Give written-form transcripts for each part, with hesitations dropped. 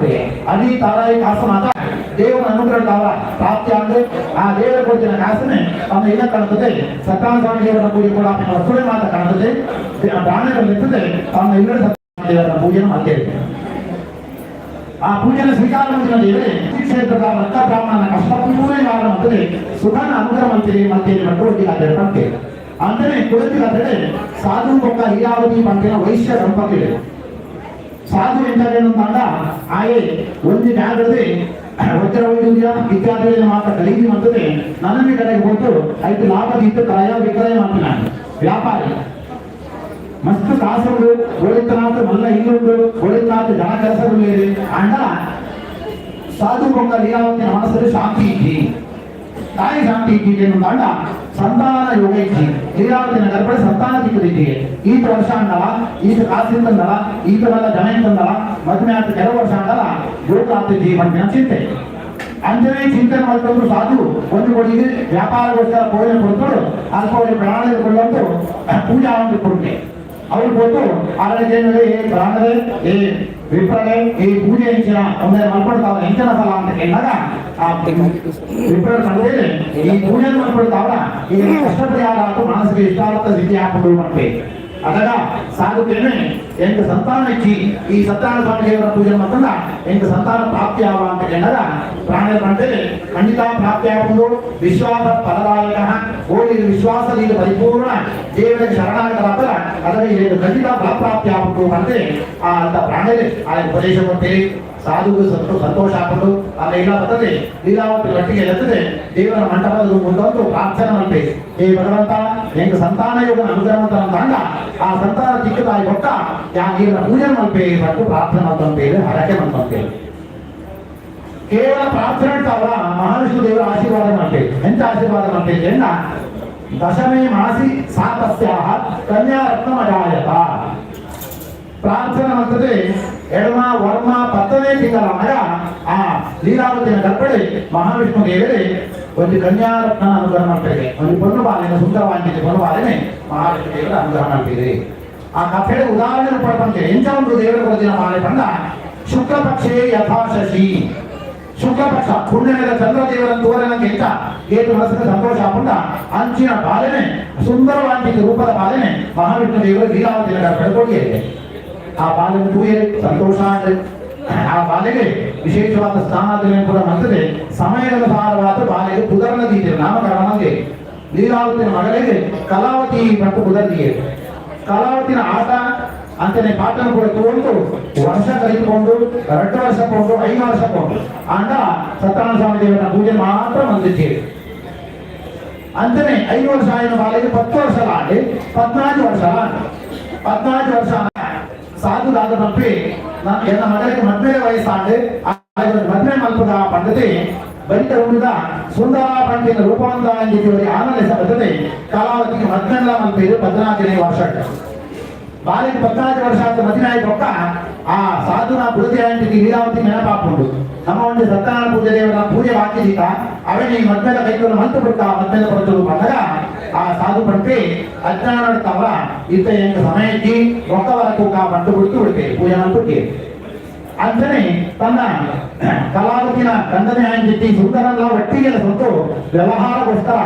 ಆಪುಂಡಿಗೆ ಅಡಿ ತಾರಾಯಿ ಕಾಸು ಮಾತ ದೇವರ ಅನುಗ್ರಹ ಪ್ರಾಪ್ತಿ ಆದ್ರೆ ಆ ದೇವರ ಕೊಡ್ತಿನ ಕಾಸನೆ ತಮ್ಮ ಇಲ್ಲ ಕಾಣುತ್ತದೆ. ಸತ್ಯನಾರಾಯಣ ಸ್ವಾಮಿ ದೇವರ ಪೂಜೆ ಕೂಡ ವಸ್ತುವೆ ಮಾತ್ರ ಕಾಣುತ್ತದೆ. ಬ್ರಾಹ್ಮಣರಲ್ಲಿ ತಮ್ಮ ಇಲ್ಲ ದೇವರ ಪೂಜೆ ಮಾಡ್ತೇವೆ. ಆ ಪೂಜೆನ ಸ್ವೀಕಾರ ಮಾಡಿದ ದೇವರೇ ಕ್ಷೇತ್ರದ ರಕ್ತ ಬ್ರಾಹ್ಮಣನ ಕಷ್ಟ ಪೂರ್ಣ ನಿವಾರಣೆ ಮಾಡ್ತದೆ, ಸುಖನ ಅನುಗ್ರಹ ಮಾಡ್ತೀರಿ ಮತ್ತೆ ಮಂಟೋಟಿ ಪಂತೆ ಅಂದರೆ ಕುಡತಿಗಾದರೆ ಸಾಧು ಬೊಕ್ಕ ಲೀಲಾವತಿ ಪಂಪಿನ ವೈಶ್ಯ ದಂಪತಿಗಳು. ಸಾಧು ಎಂದರೇನು ಅಂತಂದ ಆಯೆ ಒಂದು ಜಾಗದಲ್ಲಿ ವಜ್ರ ವೈಡೂರ್ಯ ಇತ್ಯಾದಿಗಳನ್ನು ಮಾತ್ರ ಖರೀದಿ ಮಾಡ್ತದೆ. ನನ್ನ ಕಡೆಗೆ ಬಂದು ಐದು ಲಾಭ ಇತ್ತು ಕ್ರಯ ವಿಕ್ರಯ ಮಾಡ್ತೀನಿ. ನಾನು ವ್ಯಾಪಾರಿ. ಮಸ್ತ್ ಕಾಸುಂಡು, ಒಳಿತನಾಥ ಮಲ್ಲ ಇಲ್ಲುಂಡು, ಒಳಿತನಾಥ ಜನ ಕೆಲಸಗಳು. ಅಂಡ ಸಾಧು ಬೊಕ್ಕ ಲೀಲಾವತಿನ ಮನಸ್ಸಲ್ಲಿ ಶಾಂತಿ ಇದ್ದಿ. ತಾಯಿ ಶಾಂತಿ ಇದ್ದಿ ಅಂಡ ಸಂತಾನ ಯೋಗ ಇಜ್ಜಿ. ಲೀಲಾವತಿನ ಗರ್ಭ ಸಂತಾನ ತಿಕ್ಕದಿದ್ದಿ. ಈತ ವರ್ಷ ಅಂಡಲ, ಈತ ಕಾಸಿಂದಂದಲ, ಈತ ಮಲ್ಲ ಜನ ಇಂತಂದಲ, ಮದುವೆ ಆದ ಕೆಲವು ವರ್ಷ ಅಂಡಲ ಯೋಗ ಆಗ್ತಿದ್ದಿ ಮಂದಿನ ಚಿಂತೆ. ಅಂಜನೇ ಚಿಂತನೆ ಮಾಡಿಕೊಂಡು ಸಾಧು ಒಂದು ಕೊಡಿಗೆ ವ್ಯಾಪಾರಗೋಸ್ಕರ ಪೋಯನ ಕೊಡ್ತರು. ಅಲ್ಪ ಒಂದು ಪ್ರಾಣ ಕೊಳ್ಳಂತು ಪೂಜಾ ಒಂದು ಕೊಡುತ್ತೆ. ಅವ್ರು ಕೊಟ್ಟು ಆರೇ ಏ ಬ್ರಾಹ್ಮಣರೇ, ಏ ವಿಪ್ರರೇ, ಈ ಪೂಜೆ ಎಂಚಿನ ಒಂದೇ ಮಲ್ಪಡ್ತಾವ, ಎಂಚಿನ ಸಲ ಅಂತ ಕೇಳಿದಾಗ ಆ ವಿಪ್ರರ ಕಂಡೇನೆ ಈ ಪೂಜೆ ಮಲ್ಪಡ್ತಾವರ ಈ ಕಷ್ಟ ಪರಿಹಾರ ಆತು, ಮಾನಸಿಕ ಇಷ್ಟಾರ್ಥ ಸಿದ್ಧಿ ಹಾಕೊಂಡು ಮಾಡ್ತೇವೆ. ಅದಗ ಸಾಧುತ್ತೇನೆ, ಎಂಟು ಸಂತಾನ ಇಚ್ಚಿ, ಈ ಸತ್ಯನಾರಾಯಣ ಸ್ವಾಮಿ ದೇವರ ಪೂಜೆ ಮಾಡ್ಕೊಂಡ ಎಂಟು ಸಂತಾನ ಪ್ರಾಪ್ತಿ ಆವ ಅಂತ ಕೇಳಿದಾಗ ಪ್ರಾಣ ಬಂದರೆ ಖಂಡಿತ ಪ್ರಾಪ್ತಿ ಆಗುವುದು. ವಿಶ್ವಾಸ ಫಲದಾಯಕ ಓಡಿ ವಿಶ್ವಾಸದಿಂದ ಪರಿಪೂರ್ಣ ದೇವರಿಗೆ ಶರಣಾಗತರ ಅದರಲ್ಲಿ ಏನು ಖಂಡಿತ ಫಲಪ್ರಾಪ್ತಿ ಆಗುವುದು ಅಂದ್ರೆ ಆ ಅಂತ ಪ್ರಾಣದಲ್ಲಿ ಆ ಉಪದೇಶ ಕೊಡ್ತೀರಿ. ಸಾಧುವು ಸಂತೋಷ ಹಾಕೊಂಡು ಅಲ್ಲ ಇಲ್ಲ ಬರ್ತದೆ. ಲೀಲಾವತಿ ಒಟ್ಟಿಗೆ ಎತ್ತದೆ ದೇವರ ಮಂಟಪದ ಮುಂದೊಂದು ಪ್ರಾರ್ಥನೆ ಮಾಡ್ತೇವೆ. ಹೇ ಭಗವಂತ, ಎಂಗ ಸಂತಾನ ಯೋಗ ಅನುಗ್ರಹ ಅಂದ ಆ ಸಂತಾನ ತಿಕ್ಕದಾಯಿ ಕೊಟ್ಟ ಯಾ ನೀರಿನ ಪೂಜೆ ಮಲ್ಪೆ ಮತ್ತು ಪ್ರಾರ್ಥನೆ ಮಾಡ್ತಂತೇವೆ, ಹರಕೆ ಮಾಡ್ತಂತೇವೆ. ಕೇವಲ ಪ್ರಾರ್ಥನೆ ಇರ್ತಾವಲ್ಲ, ಮಹಾವಿಷ್ಣು ದೇವರ ಆಶೀರ್ವಾದ ಮಾಡ್ತೇವೆ. ಎಂತ ಆಶೀರ್ವಾದ ಮಾಡ್ತೇವೆ ಎಂದ ದಶಮೇ ಮಾಸಿ ಸಾತಸ್ಯಾಹ ಕನ್ಯಾ ರತ್ನಮಜಾಯತ. ಪ್ರಾರ್ಥನೆ ಮಾಡ್ತದೆ. ಎಡಮ ವರ್ಮ 10ನೇ ತಿಂಗಳ ಆ ಲೀಲಾವತಿನ ಗರ್ಭಡೆ ಮಹಾವಿಷ್ಣು ದೇವರೇ ಒಂದು ಕನ್ಯಾರತ್ನ ಅನುಗ್ರಹ ಮಾಡ್ತಾರೆ. ಒಂದು ಪೊಣ್ಣು ಬಾಲಿನ, ಸುಂದರವಾಗಿದೆ ಪೊಣ್ಣು ಬಾಲಿനെ ಮಹಾವಿಷ್ಣು ದೇವರ ಅನುಗ್ರಹ ಮಾಡ್ತೀರಿ. ಆ ಕಥೆಯ ಉದಾಹರಣೆ ಪಡ್ಕೊಂತೀರಿ. ಎಂತ ಒಂದು ದೇವರ ಕೊಡದಿನ ಬಾಳೆ ಬಂದ ಶುಕ್ಲ ಪಕ್ಷೇ ಯಥಾ ಶಶಿ. ಶುಕ್ಲ ಪಕ್ಷ ಪುಣ್ಯದ ಚಂದ್ರದೇವರ ತೋರನಕ್ಕಿಂತ ಏತು ಮನಸ್ಸಿನ ಸಂತೋಷ ಪುಂಡ ಅಂಚಿನ ಬಾಲನೆ, ಸುಂದರವಾದ ರೂಪದ ಬಾಲನೆ ಮಹಾವಿಷ್ಣು ದೇವರು ಲೀಲಾವತಿನ ಗರ್ಭಡೆ. ಆ ಬಾಲನ ತೂಯೆ ಸಂತೋಷ. ಆ ಬಾಲೆಗೆ ವಿಶೇಷವಾದ ಸ್ನಾನಾದಿಗಳನ್ನು ಕೂಡ ಮಾಡ್ತದೆ. ಸಮಯದನುಸಾರವಾದ ಬಾಲೆಗೆ ಪುದರ್ನ ದೀತೆ, ನಾಮಕರಣ ಮಂದೆ. ಲೀಲಾವತಿನ ಮಗಳಿಗೆ ಕಲಾವತಿ ಮತ್ತು ಪುದರ್ದಿಗೆ. ಕಲಾವತಿನ ಆಟ ಅಂತಾನೆ ಪಾಠನ ಕೂಡ ತಗೊಂಡು ವರ್ಷ ಕಲಿತುಕೊಂಡು 2 ವರ್ಷ ಕೊಂಡು 5 ವರ್ಷ ಕೊಂಡು ಅಂಡ ಸತ್ಯನಾರಾಯಣ ಸ್ವಾಮಿ ದೇವರ ಪೂಜೆ ಮಾತ್ರ ಮಂದಿದ್ದೀರಿ. ಅಂತಾನೆ 5 ವರ್ಷ ಆಯ್ನ ಬಾಲೆಗೆ 10 ವರ್ಷ ಆಡಿ 14 ವರ್ಷ ಆಡಿ 14 ವರ್ಷ ಸಾಧು ದಾದ ತಪ್ಪಿ ಎನ್ನ ಮಗಳಿಗೆ ಮದ್ವೆಯ ವಯಸ್ಸಾಂಡು ಮದ್ವೆ ಮಲ್ಪದ ಪಂಡತೆ ಬರಿತ ಉಳಿದ ಸುಂದರ ಪಂಡಿತ ರೂಪಾಂತ ಆನಂದ ಬರ್ತದೆ. ಕಲಾವತಿಗೆ ಮದ್ವೆಲ್ಲ ಮಲ್ಪೇರು 14ನೇ ವರ್ಷ. ಬಾಲಿಗೆ 14 ವರ್ಷ ಆದ ಮದುವೆ ಆಯ್ತು. ಆ ಸಾಧುನ ಬುಡದಿ ಆಂಟಿ ಲೀಲಾವತಿ ನೆನಪಾಕೊಂಡು ನಮ್ಮ ಒಂದು ಸತ್ಯನಾರಾಯಣ ಪೂಜೆ ದೇವರ ಪೂಜೆ ಹಾಕಿದೀತ ಅವನಿಗೆ ಮದ್ವೆದ ಕೈಕೊಂಡು ಮಂತು ಬಿಟ್ಟ ಮದ್ವೆದ ಕೊಡ್ತು ಬಂದಾಗ ಆ ಸಾಧು ಪಂಪಿ ಅಜ್ಞಾನ ತವ ಇತ್ತ ಎಂಕ ಸಮಯಕ್ಕೆ ರೊಕ್ಕವರ ಕೂಕ ಬಂದು ಬಿಡ್ತು ಬಿಡ್ತೇವೆ ಪೂಜೆ ಮಾಡ್ಬಿಟ್ಟು. ಅಂತಾನೆ ತನ್ನ ಕಲಾವತಿನ ಗಂಡನೇ ಆಗಿದ್ದಿ ಸುಂದರಲ್ಲ ಒಟ್ಟಿಗೆ ಸೊತ್ತು ವ್ಯವಹಾರಗೋಸ್ಕರ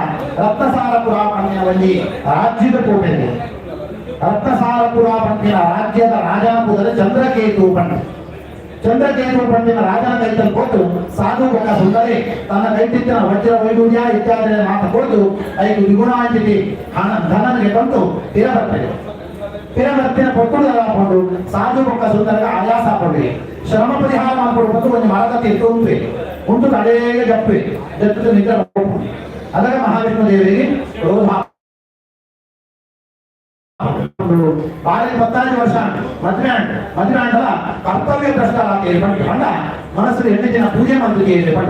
ರತ್ನಸಾರಪುರ ಪಂಪಿನ ರಾಜ್ಯದ ಕೋಟೆ. ರತ್ನಸಾರಪುರ ಪಂಪಿನ ರಾಜ್ಯದ ರಾಜನ ಕೂದಲೆ ಚಂದ್ರಕೇತು ಪಂಡ. ಚಂದ್ರಕೇತು ಪಂಡಿನ ರಾಜನ ಕೈತಲ್ಲಿ ಕೊಟ್ಟು ಸಾಧು ಬೊಕ್ಕ ಸುಂದರಿ ತನ್ನ ಕೈತಿತ್ತಿನ ವಜ್ರ ವೈಡೂರ್ಯ ಇತ್ಯಾದಿ ಮಾತು ಕೊಟ್ಟು ಐದು ದ್ವಿಗುಣಾಂಜಿತಿ ಹಣ ಧನನಿಗೆ ತಂದು ತಿರ ಬರ್ತದೆ. ತಿರ ಬರ್ತಿನ ಕೊಟ್ಟು ಹಾಕೊಂಡು ಸಾಧು ಬೊಕ್ಕ ಸುಂದರಗ ಆಯಾಸ ಹಾಕೊಂಡಿದೆ. ಶ್ರಮ ಪರಿಹಾರ ಮಾಡ್ಕೊಡು ಒಂದು ಮರದ ತೀರ್ಥ ಉಂಟು ಉಂಟು ತಡೆಗೆ ಜಪ್ಪಿ ಜಪ್ಪು ನಿದ್ರೆ. ಅದರ ಮಹಾವಿಷ್ಣು ದೇವರಿಗೆ ಕ್ರೋಧ. ಬಾರಿ 14 ವರ್ಷ ಮದುವೆ ಮದುವೆ ಅಂಡಲ ಕರ್ತವ್ಯ ಭ್ರಷ್ಟರಾಗಿ ಪಂಡ ಪಂಡ ಮನಸ್ಸು ಎಣ್ಣೆ ದಿನ ಪೂಜೆ ಮಾಡ್ತೀವಿ ಪಂಡ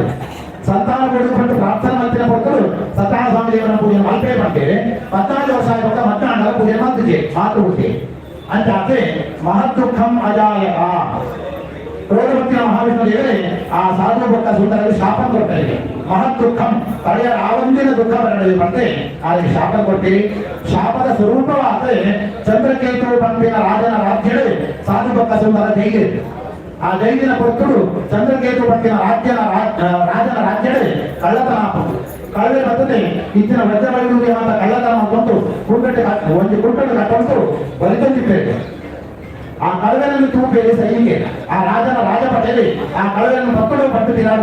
ಸಂತಾನ ಕೊಡುಕೊಂಡು ಪ್ರಾರ್ಥನೆ ಮಾಡ್ತಿನ ಕೊಡ್ತರು ಸತ್ಯನಾರಾಯಣ ಸ್ವಾಮಿ ದೇವರ ಪೂಜೆ ಮಲ್ಪೇ ಮಾಡ್ತೇವೆ. 14 ವರ್ಷ ಆಯ್ತು, ಮದುವೆ ಅಂಡಲ ಪೂಜೆ ಮಾಡ್ತಿದ್ದೆ ಮಾತು ಹುಟ್ಟಿ ಅಂತ ಆದ್ರೆ ಮಹತ್ ದುಃಖಂ ಅಜಾಯತ. ಕ್ರೋಧಭಕ್ತಿಯ ಮಹಾವಿಷ್ಣು ದೇವರೇ ಆ ಸಾಧು ಭಕ್ತ ಸುಂದರರಿಗೆ ಶಾಪ ಕೊಡ್ತಾರೆ. ಮಹತ್ ದುಃಖಂ ತಡೆಯ ಆವಂದಿನ ದುಃಖ ಬರಲಿ ಮತ್ತೆ ಆ ಶಾಪ ಕೊಡ್ತೀರಿ. ಶಾಪದ ಸ್ವರೂಪವಾದರೆ ಚಂದ್ರಕೇತು ಪಂಪಿನ ರಾಜನ ರಾಜ್ಯವೇ ಸಾಧು ಭಕ್ತ ಸುಂದರ ಜೈಲು. ಆ ಜೈದಿನ ಪೊತ್ತುಡು ಚಂದ್ರಕೇತು ಪಟ್ಟಿನ ರಾಜ್ಯನ ರಾಜನ ರಾಜ್ಯಡೆ ಕಳ್ಳತನ ಹಾಪುದು ಕಳ್ಳೆ ಬರ್ತದೆ ಇತ್ತಿನ ವಜ್ರವೈಡೂರ್ಯ ಮಾತ ಕಳ್ಳತನ ಬಂದು ಕುಂಟೆ ಒಂದು ಕುಂಟೆ ಕಟ್ಟಂತು ಬಲಿತಂದಿದ್ದೇವೆ. ಆ ಕಳವೆಯನ್ನು ತೂಪೇರಿ ಸೈನಿಕೆ ಆ ರಾಜನ ರಾಜಪಟೇಲಿ ಆ ಕಳವೆಯನ್ನು ಪಕ್ಕಡು ಪಟ್ಟು ತಿನ್ನಾಡ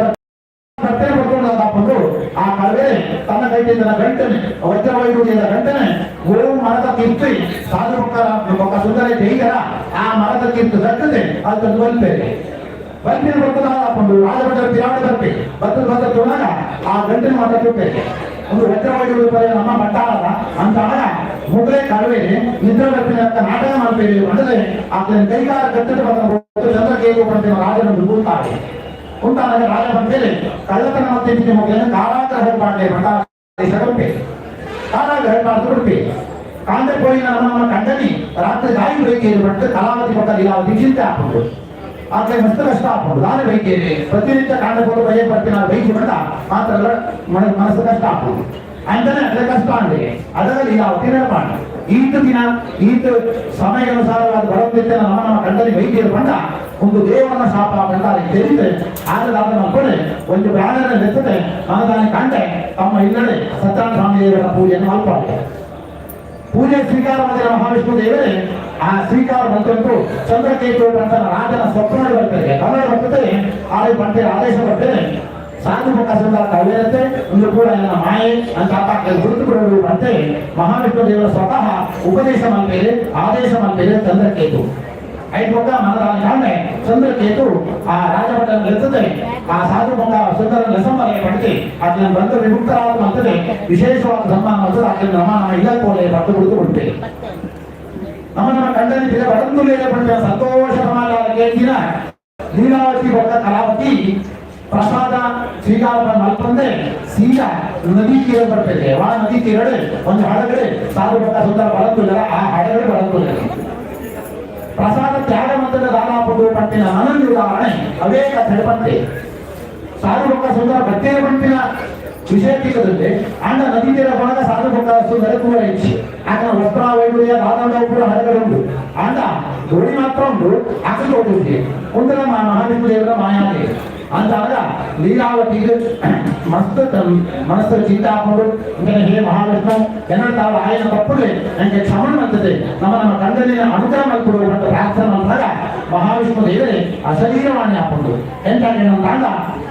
ಬಟ್ಟೆ ಪಡ್ಕೊಂಡು ಬಂದು ಆ ಕಳವೆ ತನ್ನ ಕೈಟಿದ್ದ ಗಂಟನೆ ವಜ್ರವೈಡೂರ್ಯದ ಗಂಟನೆ ಗೋವು ಮರದ ಕಿತ್ತು ಸಾಧು ಬೊಕ್ಕ ಸುಂದರ ಜೈಗರ ಆ ಮರದ ಕಿತ್ತು ದಕ್ಕದೆ ಅದು ಬಲ್ಪೇರಿ ಬಲ್ಪಿನ ಬರ್ತದ ಹಾಕೊಂಡು ರಾಜಭಟರ ತಿರಾಡ ಬರ್ಪೆ ಬತ್ತದ ಬತ್ತ ತುಣಾಗ ಆ ಗಂಟನೆ ಮಾತ್ರ ತುಪ್ಪೇರಿ ಒಂದು ವಜ್ರವೈಡೂರ್ಯ ಪರಿ ನಮ್ಮ ಪಟ್ಟಾಳದ ಅಂತ ಮುಗಲೇ ಕಳವೆ ನಿದ್ರೆ ಬರ್ಪಿನ ನಾಟಕ ಮಾಡ್ಬೇಡಿ ಅಂದ್ರೆ ಆತನ ಕೈಗಾರ ಕಟ್ಟಿದ ಬಂದ ಚಂದ್ರಕೇತು ಪಂಟಿನ ರಾಜನ ಕೂತಾರೆ ಉಂಟಾದಾಗ ರಾಜ ಬಂದೇಳಿ ಕಳ್ಳತನ ಮತ್ತೆ ಮಕ್ಕಳನ್ನು ಕಾರಾಗೃಹ ಪಾಂಡೆ ಮಠ ಕೊಡ್ಪೆ ಕಾರಾಗೃಹ ಪಾಡ್ದು ಕೊಡ್ಪೆ ಕಾಂಡೆ ಪೋಯಿನ ನಮ್ಮ ಕಂಡನಿ ರಾತ್ರಿ ದಾಯಿ ಬೇಕೇರಿ ಪಟ್ಟು ಕಲಾವತಿ ಪಟ್ಟ ಲೀಲಾವತಿ ಚಿಂತೆ ಹಾಕೊಂಡು ಆಕೆ ಮಸ್ತ್ ಕಷ್ಟ ಹಾಕೊಂಡು ದಾರಿ ಬೈಕೇರಿ ಪ್ರತಿನಿತ್ಯ ಕಾಂಡೆ ಪೋದು ಬಯ್ಯ ಬರ್ತೀನಿ ಬೈಕಿ ಬಂದ ಮಾತ್ರ ಮನಸ್ಸು ಕಷ್ಟ ಹಾಕೊಂಡು ಅಂತಾನೆ ಅದೇ ಕಷ್ಟ ಅಂದೆ ಅದರ ಲೀಲಾವತಿ ನೆನಪಾಂಡ ಈತ ದಿನ ಈತ ಸಮಯಾನುಸಾರವಾದ ಬರೋದಿತ್ತ ನಮ್ಮ ನಮ್ಮ ಕಂಡನಿ ವೈದ್ಯರು ಬಂದ ಒಂದು ದೇವನ ಶಾಪ ಬಂದಾರೆ ತಿಳಿತೆ ಆಗದಾದ ಮಕ್ಕಳೇ ಒಂದು ಪ್ರಾಣನ ನೆತ್ತದೆ ಮನದಾನಿ ಕಂಡೆ ತಮ್ಮ ಇಲ್ಲಡೆ ಸತ್ಯನಾರಾಯಣ ಸ್ವಾಮಿ ದೇವರ ಪೂಜೆಯನ್ನು ಮಲ್ಪಾಡೆ ಪೂಜೆ ಸ್ವೀಕಾರ ಮಾಡಿದ ಮಹಾವಿಷ್ಣು ದೇವರೇ ಆ ಸ್ವೀಕಾರ ಬಂತಂತೂ ಚಂದ್ರಕೇತು ಅಂತ ರಾಜನ ಸ್ವಪ್ನ ಬರ್ತದೆ ಕನ್ನಡ ಬರ್ತದೆ ಆರೆ ಬಂಟೆ ಆದೇಶ ಬರ್ತದೆ ಸಾಧು ಮುಖ ಸುಂದರ ಕವ್ಯತೆ ಒಂದು ಕೂಡ ನನ್ನ ಮಾಯೆ ಅಂತ ಗುರುತುಕೊಳ್ಳಲು ಅಂತೆ ಮಹಾವಿಷ್ಣು ದೇವರ ಸ್ವತಃ ಉಪದೇಶ ಮಾಡ್ಬೇರೆ ಆದೇಶ ಮಾಡ್ಬೇರೆ ಚಂದ್ರಕೇತು ಐದು ಮುಖ ಮನದಾನ ಕಾಂಡೆ ಚಂದ್ರಕೇತು ಆ ರಾಜಭಟನ ನಿಲ್ತದೆ ಆ ಸಾಧು ಮುಖ ಸುಂದರ ನೆಸಂಬಲೆ ಪಡಿಸಿ ಆತನ ಬಂಧ ವಿಮುಕ್ತರಾದ ಮಾಡ್ತದೆ ವಿಶೇಷವಾದ ಸನ್ಮಾನ ಮಾಡ್ತದೆ ಆತನ ನಮ್ಮ ನಮ್ಮ ಇಲ್ಲ ಕೋಲೆ ಪಟ್ಟು ಕುಡಿದು ಬಿಡ್ತೇವೆ ನಮ್ಮ ನಮ್ಮ ಕಂಡನಿ ಬಿಲೆ ಬಡಂದುಲೇಲೆ ಪಡೆದ ಸಂತೋಷ ಸಮಾಧಾನ ಕೇಳಿನ ಲೀಲಾವತಿ ಬೊಕ್ಕ ಕಲಾವತಿ ಪ್ರಸಾದ ಸ್ವೀಕಾರ ಮಲ್ಪಂದೆ ಸೀದಾ ನದಿ ತೀರ ಬರ್ತದೆ. ವಾ ನದಿ ತೀರಡೆ ಒಂದು ಹಡಗಡೆ ಸಾಧು ಬೊಕ್ಕ ಸುಂದರ ಬಡಂದುಲ್ಲ ಆ ಹಡಗಡೆ ಬಡಂದುಲ್ಲ ಪ್ರಸಾದ ತ್ಯಾಗ ಮಂತ್ರದ ದಾನಾಪುಡು ಪಟ್ಟಿನ ಅನಂತ ಉದಾಹರಣೆ ಅವೇ ಕಥೆ ಪಟ್ಟೆ ಸಾಧು ಬೊಕ್ಕ ಸುಂದರ ಬಟ್ಟೆ ಪಟ್ಟಿನ ವಿಷಯ ತೀರದಲ್ಲಿ ಅಂಡ ನದಿ ತೀರ ಒಳಗ ಸಾಧು ಬೊಕ್ಕ ಸುಂದರ ಕೂಡ ಇಚ್ಚಿ ಆತನ ವಸ್ತ್ರ ವೈಡೂರ್ಯ ದಾದಾಂಡ ಕೂಡ ಹಡಗಡೆ ಉಂಟು ಅಂಡ ದೋಣಿ ಮಾತ್ರ ಉಂಟು ಆಕೃತಿ ಹೋಗುತ್ತೆ ಒಂದರ ಮಹಾವಿಷ್ಣು ದೇವರ ಮಾಯಾದೆ ಅಂತಾಗ ಲೀಲಾವತಿಗೆ ಮಸ್ತ್ ಮನಸ್ಸು ಚಿಂತೆ ಹಾಕೊಂಡು ಇಂದನೆ ಹೇ ಮಹಾವಿಷ್ಣು ಎನ್ನ ತಾವು ಆಯನ ತಪ್ಪುಲೆ ನನಗೆ ಕ್ಷಮಣ ಮಂತದೆ ನಮ್ಮ ನಮ್ಮ ಕಂಡನಿನ ಅನುಗ್ರಹ ಮಲ್ಪಡು ಅಂತ ಪ್ರಾರ್ಥನೆ ಮಾಡಿದಾಗ ಮಹಾವಿಷ್ಣು ದೇವರೇ ಅಶರೀರವಾಣಿ ಹಾಕೊಂಡು ಎಂತ ಅಂದಾಗ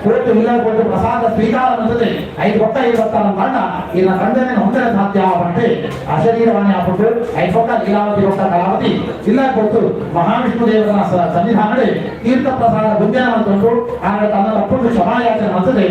ಕೋಟು ಇಲ್ಲ ಕೋಟು ಪ್ರಸಾದ ಸ್ವೀಕಾರ ಮಂತದೆ ಐದು ಕೊಟ್ಟ ಐದು ಬರ್ತಾರ ಅಂದಾಗ ಇಲ್ಲ ಕಂಡನಿನ ಹೊಂದನೆ ಸಾಧ್ಯ ಪಟ್ಟೆ ಅಶರೀರವಾಣಿ ಹಾಕೊಂಡು ಐದು ಕೊಟ್ಟ ಲೀಲಾವತಿ ಕೊಟ್ಟ ಕಲಾವತಿ ಇಲ್ಲ ಕೊಟ್ಟು ಮಹಾವಿಷ್ಣು ದೇವರ ಸನ್ನಿಧಾನಡೆ ತೀರ್ಥ ಪ್ರಸಾದ ಗುಂಜನ ಮಂತುಂಟು ಆಗ ತನ್ನ ತಪ್ಪು ಕ್ಷಮಾಯಾಚನೆ ಮಾಡ್ತದೆ.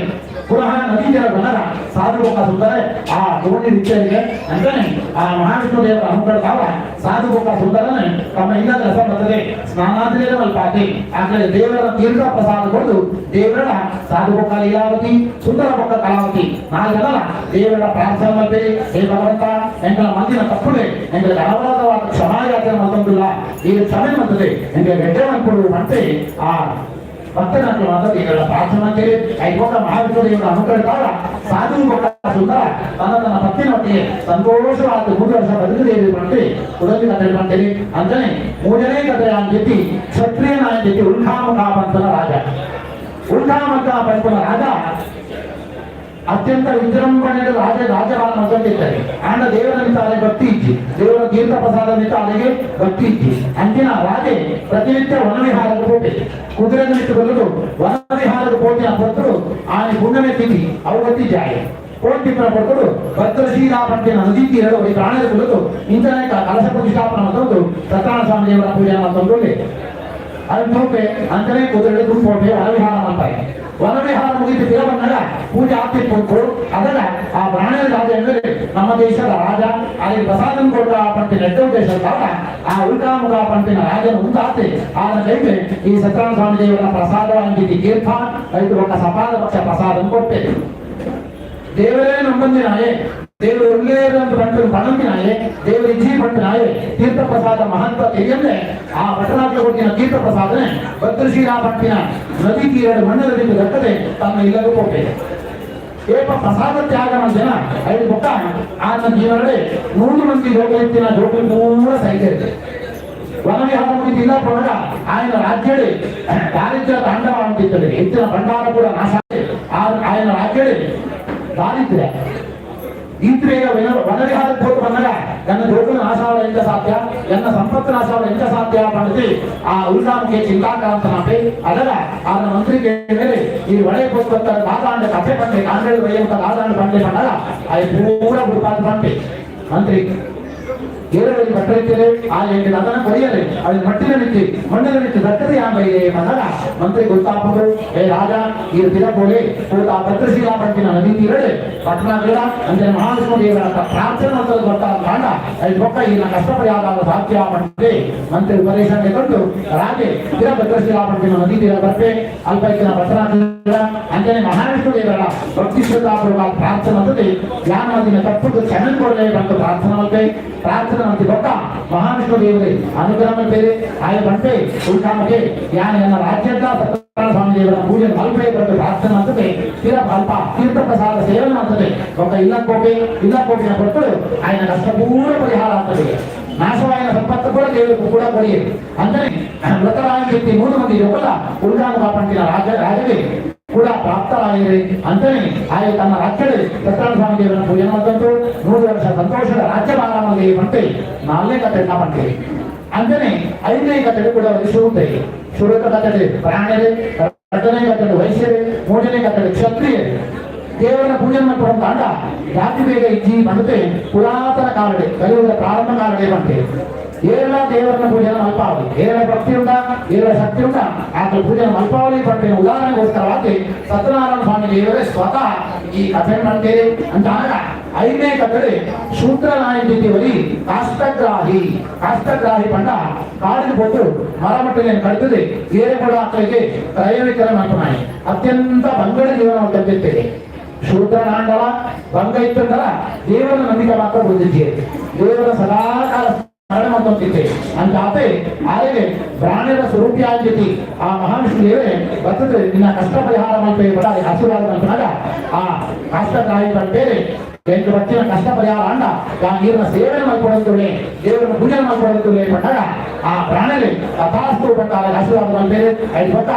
ಪುನಃ ನದಿ ತೀರ ಬಂದಾಗ ಸಾಧು ಬೊಕ್ಕ ಸುಂದರ ಆ ದೋಣಿ ರೀತಿಯಲ್ಲಿ ಅಂತಾನೆ ಆ ಮಹಾವಿಷ್ಣು ದೇವರ ಅನುಗ್ರಹ ಸಾಧು ಬೊಕ್ಕ ಸುಂದರನೇ ತಮ್ಮ ಇಲ್ಲದ ರಸ ಬರ್ತದೆ ಸ್ನಾನಾದಿಲೇ ಮಲ್ಪಾತಿ ಆಗಲೇ ದೇವರ ತೀರ್ಥ ಪ್ರಸಾದ ಕೊಡು ದೇವರ ಸಾಧು ಬೊಕ್ಕ ಲೀಲಾವತಿ ಸುಂದರ ಬೊಕ್ಕ ಕಲಾವತಿ ನಾಲ್ಗಲ್ಲ ದೇವರ ಪ್ರಾರ್ಥನೆ ಮಾಡ್ತೇವೆ. ಹೇ ಭಗವಂತ ಎಂಗಳ ಮಂದಿನ ತಪ್ಪುಲೆ ಎಂಗಳಿಗೆ ಅನವರತವಾದ ಕ್ಷಮಾಯಾಚನೆ ಮಾಡ್ತಂದಿಲ್ಲ ಈ ಕ್ಷಮೆ ಮಾಡ್ತದೆ ಎಂಗಳಿಗೆ ಗೆಡ್ಡೆ ಮಾಡ್ಕೊಡು ಮತ್ತೆ ಆ ಭಕ್ತನಾಥ ಮಾತ್ರ ದೇವರ ಪ್ರಾರ್ಥನೆ ಮಾಡ್ತೇವೆ. ಐದು ಮಹಾವಿಷ್ಣು ದೇವರ ಅನುಗ್ರಹ ಸಾಧು ಬೊಕ್ಕ ಸುಂದರ ತನ್ನ ತನ್ನ ಪತ್ತಿನೊಟ್ಟಿಗೆ ಸಂತೋಷವಾದ 3 ವರ್ಷ ಬದುಕದೇವಿ ಪಂಟೆ ಕುಡಲಿ ಕಥೆ ಮಾಡ್ತೇವೆ. ಅಂತಾನೆ ಮೂರನೇ ಕಥೆ ಅಂಜೆತ್ತಿ ಕ್ಷತ್ರಿಯನ ಅಂಜೆತ್ತಿ ಉಲ್ಖಾಮುಖ ಪಂತನ ರಾಜ ಉಲ್ಖಾಮುಖ ಪಂತನ ರಾಜ ಅತ್ಯಂತ ವಿಜೃಂಭಣೆ ರಾಜ ರಾಜಭಾರ ಮೊದಲಿದ್ದಾರೆ ಆಂಡ ದೇವರ ನಿಂತಾಲೆ ಭಕ್ತಿ ಇಜ್ಜಿ ದೇವರ ತೀರ್ಥ ಪ್ರಸಾದ ನಿಂತಾಲೆಗೆ ಭಕ್ತಿ ಇಜ್ಜಿ ಅಂದಿನ ರಾಜೆ ಪ್ರತಿನಿತ್ಯ ವನವಿಹಾರದ ಕೋಟೆ ಕುದುರೆ ನಿಂತುಕೊಳ್ಳಲು ವನವಿಹಾರದ ಕೋಟೆಯ ಪುತ್ರರು ಆನೆ ಪುಣ್ಯಮೆ ತಿಥಿ ಅವಗತಿ ಜಾಯ ಕೋಟಿಪುರ ಪಡ್ಕೊಂಡು ಭದ್ರಶೀಲಾ ಪಟ್ಟಿನ ನದಿ ತೀರಲು ಈ ಪ್ರಾಣದ ಕುರಿತು ಇಂಥನೇ ಕಲಶ ಪ್ರತಿಷ್ಠಾಪನೆ ತಂದು ಸತ್ಯನಾರಾಯಣ ಸ್ವಾಮಿ ದೇವರ ಪೂಜೆ ತಂದು ಅದು ಅಂತಲೇ ಕುದುರೆ ತುಂಬೋಟೆ ವನವಿಹಾರ ಮಾಡ್ತಾರೆ. ವನವಿಹಾರ ಮುಗಿದು ತಿರ ಬಂದಾಗ ಪೂಜೆ ಆಗ್ತಿತ್ತು ಅದರ ಆ ಬ್ರಾಹ್ಮಣ ರಾಜ ಎಂದರೆ ನಮ್ಮ ದೇಶದ ರಾಜ ಅಲ್ಲಿ ಪ್ರಸಾದಂ ಕೊಟ್ಟ ಪಂಟಿನ ಎಡ್ಡ ಉದ್ದೇಶ ಆ ಉಲ್ಕಾಮುಖ ಪಂಟಿನ ರಾಜನ ಮುಂದಾತೆ ಆದ ಕೈಗೆ ಈ ಸತ್ಯನಾರಾಯಣ ಸ್ವಾಮಿ ದೇವರ ಪ್ರಸಾದ ಅಂಗಿತಿ ತೀರ್ಥ ಐದು ಒಕ್ಕ ಸಪಾದ ಪಕ್ಷ ಪ್ರಸಾದಂ ಕೊಟ್ಟೆ. ದೇವರೇ ನಂಬಂದಿನಾಯೆ ದೇವರು ಒಳ್ಳೆಯದು ಅಂತ ಬಂಟು ಪಣಂಬಿನಾಯೆ ದೇವರು ಇಜ್ಜಿ ಪಟ್ಟನಾಯೆ ತೀರ್ಥ ಪ್ರಸಾದ ಮಹತ್ವ ತಿಳಿಯಂದ್ರೆ ಆ ಭಟ್ಟನಾಟ್ಯ ಕೊಟ್ಟಿನ ತೀರ್ಥ ಪ್ರಸಾದನೆ ಭದ್ರಶೀಲಾ ಪಟ್ಟಿನ ನದಿ ತೀರದ ಮಣ್ಣಲ್ಲಿ ದಕ್ಕದೆ ತನ್ನ ಇಲ್ಲದ ಕೊಟ್ಟೆ. ಏಪ ಪ್ರಸಾದ ತ್ಯಾಗ ಜನ ಐದು ಬೊಕ್ಕ ಆತನ ಜೀವನದಲ್ಲಿ 100 ಮಂದಿ ಜೋಗಲಿತ್ತಿನ ಜೋಗಲಿ ಪೂರ ಸೈತೆ ಇರ್ತದೆ. ವನವಿಹಾರ ಮುಗಿದಿಲ್ಲ ಪೋನಗ ఆయన ರಾಜ್ಯಡೆ ದಾರಿದ್ರ್ಯ ತಾಂಡವ ಅಂತಿತ್ತದೆ ಹೆಚ್ಚಿನ ಭಂಡಾರ ಕೂಡ ನಾಶ ఆయన ರಾಜ್ಯಡೆ ದಾರಿದ್ರ್ಯ ಈತ್ರೇಗ ವನವಿಹಾರಕ್ಕೆ ಹೋಗಿ ಬಂದಾಗ ನನ್ನ ದೊಡ್ಡ ನಾಶಾವಳ ಎಂತ ಸಾಧ್ಯ, ನನ್ನ ಸಂಪತ್ತು ನಾಶಾವಳ ಎಂತ ಸಾಧ್ಯ ಪಂಡಿತಿ ಆ ಉಲ್ಲಾಮಕ್ಕೆ ಚಿಂತಾಕ್ರಾಂತನಾಪೆ. ಅದರ ಆನ ಮಂತ್ರಿ ಮೇಲೆ ಈ ಒಳೆ ಪುಸ್ತಕ ದಾದಾಂಡ ಕಥೆ ಪಂಡೆ ಕಾಂಡೇಳು ವೈಯಂತ ದಾದಾಂಡ ಪಂಡೆ ಪಂಡಗ ಆ ಪೂರ ಗುರುಪಾದ ಪಂಡೆ ಮಂತ್ರಿ ಏರಳಿ ಭಟ್ಟರಿದ್ದರೆ ಆ ಎಂಟು ಅದನ್ನ ಕೊರಿಯಲೆ ಅದು ಮಟ್ಟಿನ ನಿತ್ತಿ ಮಣ್ಣಿನ ನಿತ್ತಿ ದಕ್ಕದೆ ಯಾಂಬೈದೆ ಬಂದಾಗ ಮಂತ್ರಿ ಗೊತ್ತಾಪರು ಏ ರಾಜ ಈ ತಿರಕೋಲೆ ಪೂತ ಭದ್ರಶೀಲಾ ಪಂಟಿನ ನದಿ ತೀರಡೆ ಪಟ್ಟಣ ಬೇಡ ಅಂದ್ರೆ ಮಹಾವಿಷ್ಣು ದೇವರ ಪ್ರಾರ್ಥನೆ ಅಂತದ್ದು ಬರ್ತಾ ಕಾಂಡ ಐದು ಪಕ್ಕ ಈ ಕಷ್ಟ ಪರಿಹಾರ ಸಾಧ್ಯ ಪಂಡೆ ಮಂತ್ರಿ ಉಪದೇಶ ಕೊಂಡು ರಾಜೆ ತಿರ ಭದ್ರಶೀಲಾ ಪಂಟಿನ ನದಿ ತೀರ ಬರ್ಪೆ ಅಲ್ಪ ಇತ್ತಿನ ಪಟ್ಟಣ ಬೇಡ ಅಂಜನೆ ಮಹಾವಿಷ್ಣು ದೇವರ ಭಕ್ತಿ ಶ್ರದ್ಧಾಪೂರ್ವಕ ಪ್ರಾರ್ಥನೆ ಅಂತದೆ ಧ್ಯಾನ ದಿನ ತಪ್ಪು ಕ್ಷಮೆ ಕೊಡಲೇ ಬಂತು ಪ್ರಾರ್ಥನೆ ಮತ್ತೆ ಪ್ರಾರ್ಥನೆ ಅಂತಿ ಬೊಕ್ಕ ಮಹಾವಿಷ್ಣು ದೇವರೇ ಅನುಗ್ರಹ ಬೇರೆ ಆಯ ಬಂಟೆ ಉಲ್ಕಾಮಗೆ ಯಾನ ಎನ್ನ ರಾಜ್ಯದ ಸತ್ಯನಾರಾಯಣ ಸ್ವಾಮಿ ದೇವರ ಪೂಜೆ ಮಲ್ಪೆ ಬಂದು ಪ್ರಾರ್ಥನೆ ಅಂತದೆ ತೀರ ಅಲ್ಪ ತೀರ್ಥ ಪ್ರಸಾದ ಸೇವನೆ ಅಂತದೆ ಒಕ್ಕ ಇಲ್ಲ ಕೋಪೆ ಇಲ್ಲ ಕೋಪಿನ ಕೊಟ್ಟು ఆయన ಕಷ್ಟ ಪೂರ ಪರಿಹಾರ ಆಗ್ತದೆ. ನಾಶವಾಯಿನ ಸಂಪತ್ತು ಕೂಡ ದೇವರು ಕೂಡ ಕೊಡಿ ಅಂದರೆ ಮೃತರಾಯ ವ್ಯಕ್ತಿ 3 ಮಂದಿ లోపల ಉಲ್ಕಾನು ಕಾಪಂಟಿನ ರಾಜ ರಾಜವೇ ಕೂಡ ಪ್ರಾಪ್ತರಾಗಿರಿ ಅಂತಾನೆ ಆಯ ತನ್ನ ರಾಜ್ಯದಲ್ಲಿ ಸತ್ಯನಾರಾಯಣ ಸ್ವಾಮಿ ದೇವರ ಪೂಜೆ ಮಾಡಿದಂತು 100 ವರ್ಷ ಸಂತೋಷದ ರಾಜ್ಯಭಾರ ಬಂತೆ 4ನೇ ಕಥೆ ಪಂತೆ ಅಂತಾನೆ 5ನೇ ಕಥೆ ಕೂಡ ಶುರುತೆ ಶುರುತ ಕಥೆ ಪ್ರಾಣರೇ, 2ನೇ ಕಥೆ ವೈಶ್ಯರೇ, 3ನೇ ಕಥೆ ಕ್ಷತ್ರಿಯರೇ. ದೇವರ ಪೂಜೆ ಮಾಡ್ಕೊಡಂತ ಅಂಡ ಜಾತಿ ಬೇಗ ಇಜ್ಜಿ ಬಂದತೆ ಪುರಾತನ ಕಾಲಡೆ ಕಲಿಯುಗದ ಪ್ರಾರಂಭ ಕಾಲಡೆ ಬಂತೆ ಏಳ ದೇವರನ್ನ ಪೂಜೆ ಮಲ್ಪಾವಳಿ ಏಳ ಭಕ್ತಿ ಉಂಟ ಏಳ ಶಕ್ತಿ ಉಂಟ ಆತ ಪೂಜೆ ಮಲ್ಪಾವಳಿ ಪಟ್ಟೆ ಉದಾಹರಣೆಗೋಸ್ಕರವಾಗಿ ಸತ್ಯನಾರಾಯಣ ಸ್ವಾಮಿ ದೇವರೇ ಸ್ವತಃ ಈ ಕಥೆ ಮಾಡ್ತೇವೆ ಅಂತ ಆಗ 5ನೇ ಕಥೆ ಶೂದ್ರನಾಯಕಿ ಕಾಷ್ಟಗ್ರಾಹಿ ಕಾಷ್ಟಗ್ರಾಹಿ ಪಂಡ ಕಾಡಿನ ಪೊತ್ತು ಮರಮಟ್ಟನೆ ಕಡಿತದೆ ಏರೆ ಕೂಡ ಆತನಿಗೆ ಕ್ರಯ ವಿಕ್ರಯ ಮಾಡ್ತಾನೆ ಅತ್ಯಂತ ಬಂಗಡ ಜೀವನ ತಂದಿದ್ದೇವೆ. ಶೂದ್ರನಾಂಡಲ ಭಂಗ ಇತ್ತಂದಲ ದೇವರ ನಂಬಿಕೆ ಮಾತ್ರ ಬಂದಿದ್ದೆ ದೇವರ ಸದಾಕಾಲ ಸ್ಮರಣೆ ಮಾಡ್ಕೊಂತಿದ್ದೆ ಅಂತ ಆತೆ ಆದ್ರೆ ಬ್ರಾಹ್ಮಣರ ಸ್ವರೂಪಿ ಆಗಿದ್ದಿ ಆ ಮಹಾವಿಷ್ಣು ದೇವರೇ ಬರ್ತದೆ ನಿನ್ನ ಕಷ್ಟ ಪರಿಹಾರ ಮಾಡ್ತೇವೆ ಬಡ ಆಶೀರ್ವಾದ ಮಾಡ್ತಾಗ ಆ ಕಷ್ಟಕಾಯಿ ಬೇರೆ ಎಂಟು ಬಚ್ಚಿನ ಕಷ್ಟ ಪರಿಹಾರ ಅಂಡ ಆ ನೀರಿನ ಸೇವನೆ ಮಾಡ್ಕೊಡಂತುಳ್ಳೆ ದೇವರನ್ನು ಪೂಜೆ ಮಾಡ್ಕೊಡಂತುಳ್ಳೆ ಪಟ್ಟಾಗ ಆ ಪ್ರಾಣಲಿ ತಥಾಸ್ತು ಪಟ್ಟ ಆಶೀರ್ವಾದ ಮಾಡ್ಬೇರೆ ಐದು ಪಟ್ಟ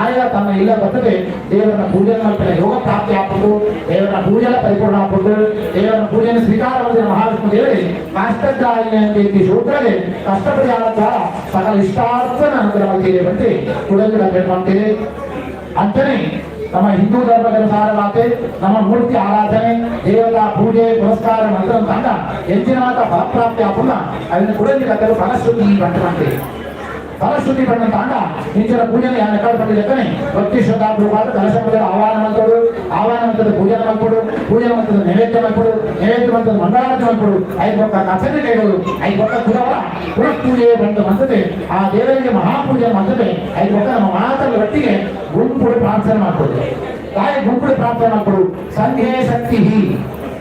ಆಯ ತನ್ನ ಇಲ್ಲ ಬರ್ತದೆ ದೇವರನ್ನ ಪೂಜೆ ಮಾಡ್ತಾರೆ ಯೋಗ ಪ್ರಾಪ್ತಿ ಆಗ್ಬೋದು ದೇವರನ್ನ ಪೂಜೆಲ್ಲ ಪರಿಪೂರ್ಣ ಆಗ್ಬೋದು ದೇವರನ್ನ ಪೂಜೆಯನ್ನು ಸ್ವೀಕಾರ ಮಾಡಿದ ಮಹಾವಿಷ್ಣು ದೇವರೇ ಕಾಷ್ಟಗ್ರಾಹಿನಿ ಶೂದ್ರಗೆ ಕಷ್ಟ ಪರಿಹಾರ ದ್ವಾರ ಸಕಲ ಇಷ್ಟಾರ್ಥನ ಅನುಗ್ರಹ ಮಾಡ್ತೀರಿ ಬಂತೆ ಕುಡಂಗಿಡ ಮಾಡ್ತೀರಿ ಅಂತಾನೆ ನಮ್ಮ ಹಿಂದೂ ಧರ್ಮದ ನಮ್ಮ ಮೂರ್ತಿ ಆರಾಧನೆ ದೇವತಾ ಪೂಜೆ ಪುರಸ್ಕಾರ ಮಂತ್ರ ತಂಡ ಎಂಜಿನಾಥ ಫಲಪ್ರಾಪ್ತಿ ಆಪುನ ಅದನ್ನು ಕುಡಂಗಿ ಕತ್ತಲು ಫಲಶ್ರುತಿ ಬಂಟ ಮಾಡ್ತೀವಿ. ಫಲಶ್ರುತಿ ಬಣ್ಣ ತಾಂಡ ಇಂಚಿನ ಪೂಜೆನ ಯಾರು ಪಟ್ಟಿದ್ದಕ್ಕನೆ ಭಕ್ತಿ ಶ್ರದ್ಧಾ ಪೂರ್ವಾದ ಕಲಶ ಪೂಜೆ ಆಹ್ವಾನ ಮಾಡ್ಕೊಡು ಆಹ್ವಾನ ಮಂತ್ರದ ಪೂಜೆ ಮಾಡ್ಕೊಡು ಪೂಜೆ ಮಂತ್ರದ ನೈವೇದ್ಯ ಮಾಡ್ಕೊಡು ನೈವೇದ್ಯ ಮಂತ್ರದ ಮಂಗಳಾರತಿ ಮಾಡ್ಕೊಡು ಐದು ಪಕ್ಕ ಕಥನೆ ಕೈಗಳು ಐದು ಪಕ್ಕ ಕುಲವರ ಪುನಃ ಪೂಜೆ ಬಂದು ಮಂತದೆ ಆ ದೇವರಿಗೆ ಮಹಾಪೂಜೆ ಮಂತದೆ ಐದು ಪಕ್ಕ ನಮ್ಮ ಮಾತರ ಒಟ್ಟಿಗೆ ಗುಂಪುಡು ಪ್ರಾರ್ಥನೆ ಮಾಡ್ಕೊಡು ತಾಯಿ ಗುಂಪುಡು ಪ್ರಾರ್ಥನೆ ಮಾಡ್ಕೊಡು ಸಂಘೇ ಶಕ್ತಿ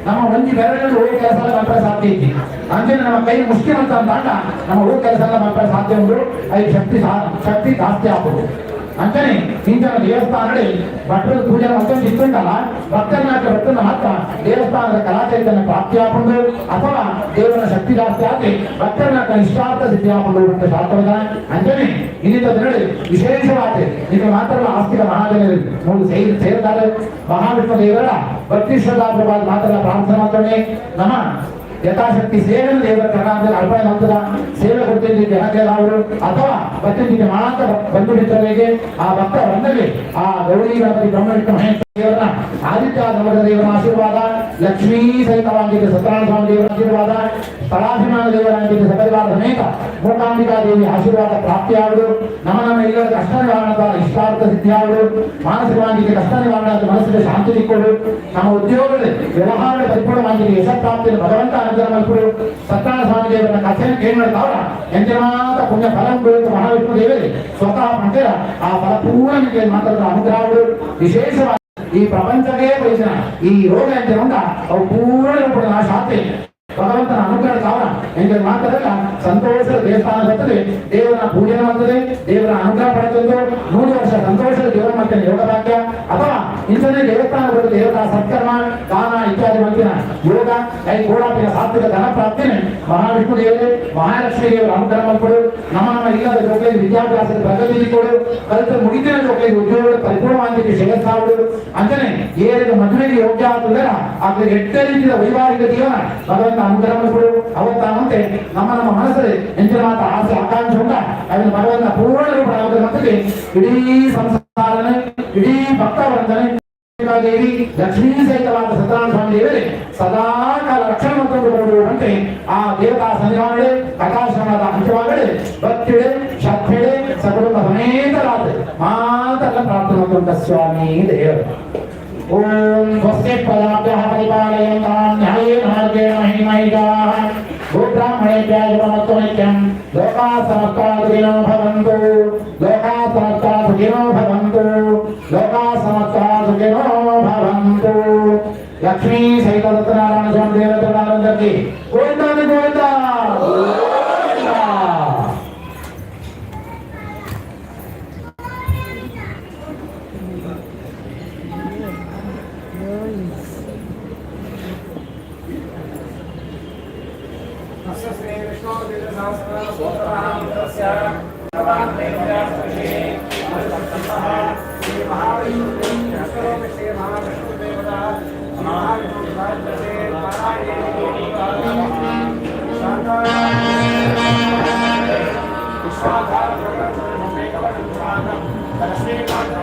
ನಮ್ಮ ಒಂಜಿ ಬೆರಳು ಹೋಗಿ ಕೆಲಸ ಮಾಡ್ತಾರೆ ಸಾಧ್ಯ ಐತಿ ಅಂದ್ರೆ ನಮ್ಮ ಕೈ ಮುಷ್ಟಿ ಅಂತ ಅಂದಾಗ ನಮ್ಮ ಹೋಗಿ ಕೆಲಸ ಮಾಡ್ತಾರೆ ಸಾಧ್ಯ ಉಂಟು ಐದು ಶಕ್ತಿ ಶಕ್ತಿ ಜಾಸ್ತಿ ಆಗ್ಬೋದು ಅಂತಾನೆ ಇಂತಹ ದೇವಸ್ಥಾನಗಳಲ್ಲಿ ಭಟ್ರ ಪೂಜೆ ಮಾಡ್ಕೊಂಡು ಇತ್ತುಂಟಲ್ಲ ಭಕ್ತನಾಟ ಭಕ್ತನ ಮಾತ್ರ ದೇವಸ್ಥಾನದ ಕಲಾಚೈತನ್ಯ ಪ್ರಾಪ್ತಿ ಆಕೊಂಡು ಅಥವಾ ದೇವರ ಶಕ್ತಿ ಜಾಸ್ತಿ ಆಗಿ ಭಕ್ತನಾಟ ಇಷ್ಟಾರ್ಥ ಸಿದ್ಧಿ ಆಕೊಂಡು ಅಂತ ಶಾಸ್ತ್ರವಿಧಾನ ಅಂತಾನೆ ಇನ್ನಿಂದ ದಿನಗಳಲ್ಲಿ ವಿಶೇಷವಾಗಿ ಇದು ಮಾತ್ರ ಆಸ್ತಿಕ ಮಹಾಜನರು ಮೂರು ಸೇರ್ತಾರೆ ಮಹಾವಿಷ್ಣು ದೇವರ ಭಕ್ತಿ ಶ್ರದ್ಧಾಪೂರ್ವವಾಗಿ ಮಾತ್ರ ಪ್ರಾರ್ಥನೆ ಮಾಡ್ತಾನೆ ನಮ್ಮ ಯಥಾಶಕ್ತಿ ಸೇವೆ ದೇವರ ಕರ್ನಾಟಕದಲ್ಲಿ ಅರ್ಪಣೆ ಮಾಡ್ತದ ಸೇವೆ ಕೊಡ್ತಿದ್ದ ಜನತೆಯವರು ಅಥವಾ ಬರ್ತಿದ್ದ ಮಾತ್ರ ಬಂಧು ಮಿತ್ರರಿಗೆ ಆ ಭಕ್ತ ಬಂದಲ್ಲಿ ಆ ಗೌರಿ ಗಣಪತಿ ಬ್ರಹ್ಮ ವಿಷ್ಣು ಮಹೇಶ್ವರ ದೇವರನ್ನ ಆದಿತ್ಯ ನವರ ದೇವರ ಆಶೀರ್ವಾದ ಲಕ್ಷ್ಮೀ ಸಹಿತವಾಗಿದ್ದ ಸತ್ಯನಾರಾಯಣ ಸ್ವಾಮಿ ದೇವರ ಆಶೀರ್ವಾದ ಸ್ಥಳಾಭಿಮಾನ ದೇವರಾಗಿದ್ದ ಸಪರಿವಾರ ಸಮೇತ ಮೂಕಾಂಬಿಕಾ ದೇವಿ ಆಶೀರ್ವಾದ ಪ್ರಾಪ್ತಿಯಾಗುವುದು ನಮ್ಮ ನಮ್ಮ ಎಲ್ಲರ ಕಷ್ಟ ನಿವಾರಣೆ ಇಷ್ಟಾರ್ಥ ಸಿದ್ಧಿಯಾಗುವುದು ಮಾನಸಿಕವಾಗಿ ಕಷ್ಟ ನಿವಾರಣೆ ಮನಸ್ಸಿಗೆ ಶಾಂತಿ ಸಿಕ್ಕೋದು ನಮ್ಮ ಉದ್ಯೋಗದಲ್ಲಿ ವ್ಯವಹಾರ ಪರಿಪೂರ್ಣವಾಗಿ ಯಶಃಪ್ರಾಪ್ತಿಯನ್ನು ಭಗವಂತ ಅನುಗ್ರಹ ಮಲ್ಪುಡು ಸತ್ಯನಾರಾಯಣ ಸ್ವಾಮಿ ದೇವರ ಕಥೆಯನ್ನು ಕೇಳಿ ಮಾಡ್ತಾವ್ರ ಎಂಜನಾಥ ಪುಣ್ಯ ಫಲ ಮಹಾವಿಷ್ಣು ದೇವರೇ ಸ್ವತಃ ಮಂದಿರ ಆ ಫಲ ಪೂರ್ಣ ಮಾತ್ರ ಅನುಗ್ರಹಗಳು ವಿಶೇಷವಾಗಿ ಈ ಪ್ರಪಂಚಕ್ಕೆ ಬಯಸಿನ ಈ ರೋಗ ಎಂತ ಉಂಟ ಅವು ಪೂರ್ಣ ರೂಪದ ನಾಶ ಆಗ್ತದೆ ಭಗವಂತನ ಅನುಗ್ರಹ ಕಾರಣ ಎಂದರೆ ಮಾತ್ರಲ್ಲ ಸಂತೋಷದ ದೇವಸ್ಥಾನ ಬರ್ತದೆ ದೇವರ ಪೂಜೆ ಮಾಡ್ತದೆ ದೇವರ ಅನುಗ್ರಹ ಪಡೆದಂದು 100 ವರ್ಷ ಸಂತೋಷದ ದೇವರ ಮತ್ತೆ ಯೋಗ ಭಾಗ್ಯ ಅಥವಾ ಇಂಚನೆ ದೇವಸ್ಥಾನಗಳು ದೇವತಾ ಸತ್ಕರ್ಮ ದಾನ ಇತ್ಯಾದಿ ಮಂತಿನ ಯೋಗ I ಗೋಡಾಪಿನ ಸಾತ್ವಿಕ ಧನ ಪ್ರಾಪ್ತಿನೇ ಮಹಾವಿಷ್ಣು ದೇವರೇ ಮಹಾಲಕ್ಷ್ಮೀ ದೇವರ ಅನುಗ್ರಹ ಮಲ್ಪಡು. ನಮ್ಮ ನಮ್ಮ ಇಲ್ಲದ ಜೋಕ್ಲೆ ವಿದ್ಯಾಭ್ಯಾಸದ ಪ್ರಗತಿ ಕೊಡು. ಕಲಿತ ಮುಗಿತಿನ ಜೋಕ್ಲೆ ಉದ್ಯೋಗ ಪರಿಪೂರ್ಣವಾಗಿ ಶ್ರೇಯಸ್ಸಾವುಡು. ಅಂಚನೆ ಏರಿದ ಮದುವೆಗೆ ಯೋಗ್ಯ ಆತುದರ ಆಗ ಎಟ್ಟ ರೀತಿಯ ವೈವಾಹಿಕ ಜೀವನ ಭಗವಂತ ಅನುಗ್ರಹ ಮಲ್ಪಡು. ಅವತ್ತಾವಂತೆ ನಮ್ಮ ನಮ್ಮ ಮನಸ್ಸಲ್ಲಿ ಎಂಚಿನ ಮಾತ ಆಸೆ ಆಕಾಂಕ್ಷೆ ಉಂಟ ಅದನ್ನು ಭಗವಂತ ಪೂರ್ಣ ರೂಪ ಮತ್ತೆ ಇಡೀ ಸಂಸಾರನೇ ಇಡೀ ಭಕ್ತ ಬಂಧನೆ ದೇವಿ ಲಕ್ಷ್ಮೀ ಸಹಿತವಾದ ಸತ್ಯನಾರಾಯಣ ಸ್ವಾಮಿ ದೇವರೇ ಸದಾ ಕಾಲ ರಕ್ಷಣೆ ಮಾಡಿಕೊಂಡು ಆ ದೇವತಾ ಸನ್ನಿಧಾನಗಳೇ ಕಥಾಶ್ರಮದ ಅಂತ್ಯವಾಗಡೆ ಭಕ್ತಿಡೆ ಶ್ರದ್ಧೆಡೆ ಸಕುಟುಂಬ ಸಮೇತರಾದ ಮಾತೆಲ್ಲ ಪ್ರಾರ್ಥನೆ ಮಾಡ್ಕೊಂಡ ಸ್ವಾಮಿ ದೇವರು. ಓಂ ಸ್ವಸ್ತಿ ಪ್ರಜಾಭ್ಯಃ ಪರಿಪಾಲಯಂತಾಂ ನ್ಯಾಯೇನ ಮಾರ್ಗೇಣ ಮಹಿಮಹಿಷಾಃ ಗೋಬ್ರಾಹ್ಮಣೇಭ್ಯಃ ಶುಭಮಸ್ತು ನಿತ್ಯಂ. ಲೋಕಾಃ ಸಮಸ್ತಾಃ ಸುಖಿನೋ ಭವಂತು. ಲೋಕಾಃ ಸಮಸ್ತಾಃ ಸುಖಿನೋ ಭವಂತು. ಲೋಕಾಃ ಸಮಸ್ತಾಃ ಸುಖಿನೋ ಭವಂತು. ಲಕ್ಷ್ಮೀ ಸಹಿತ ಸತ್ಯನಾರಾಯಣ ಸ್ವಾಮಿ ದೇವತೆಗಳಂದరికి ಗೋವಿಂದಾನಿ ಗೋವಿಂದ ಗೋವಿಂದ. अस्य श्रीविष्णोदिसहस्रनामस्तोत्रस्य भगवान् देवदासऋषिः श्री महाविष्णु श्री महाविष्णुदेवता महाविष्णु विश्वाधार लक्ष्मीकान्त.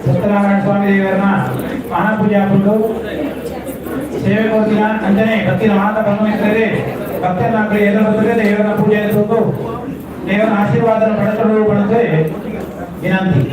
ಸತ್ಯನಾರಾಯಣ ಸ್ವಾಮಿ ದೇವರನ ಮಹಾಪೂಜೆ ಆಪುಂಡು. ಸೇವೆ ಕೊರ್ತಿನ ಅಂಚನೆ ಭಕ್ತಿನ ಮಾತ ಬಂಧು ಮಿತ್ರರೇ, ಭಕ್ತನ ಎದುರು ಬರ್ತದೆ. ದೇವರನ ಪೂಜೆ ತೂದು ದೇವರ ಆಶೀರ್ವಾದ ಪಡೆತಲು ಪಡೆದು ವಿನಂತಿ.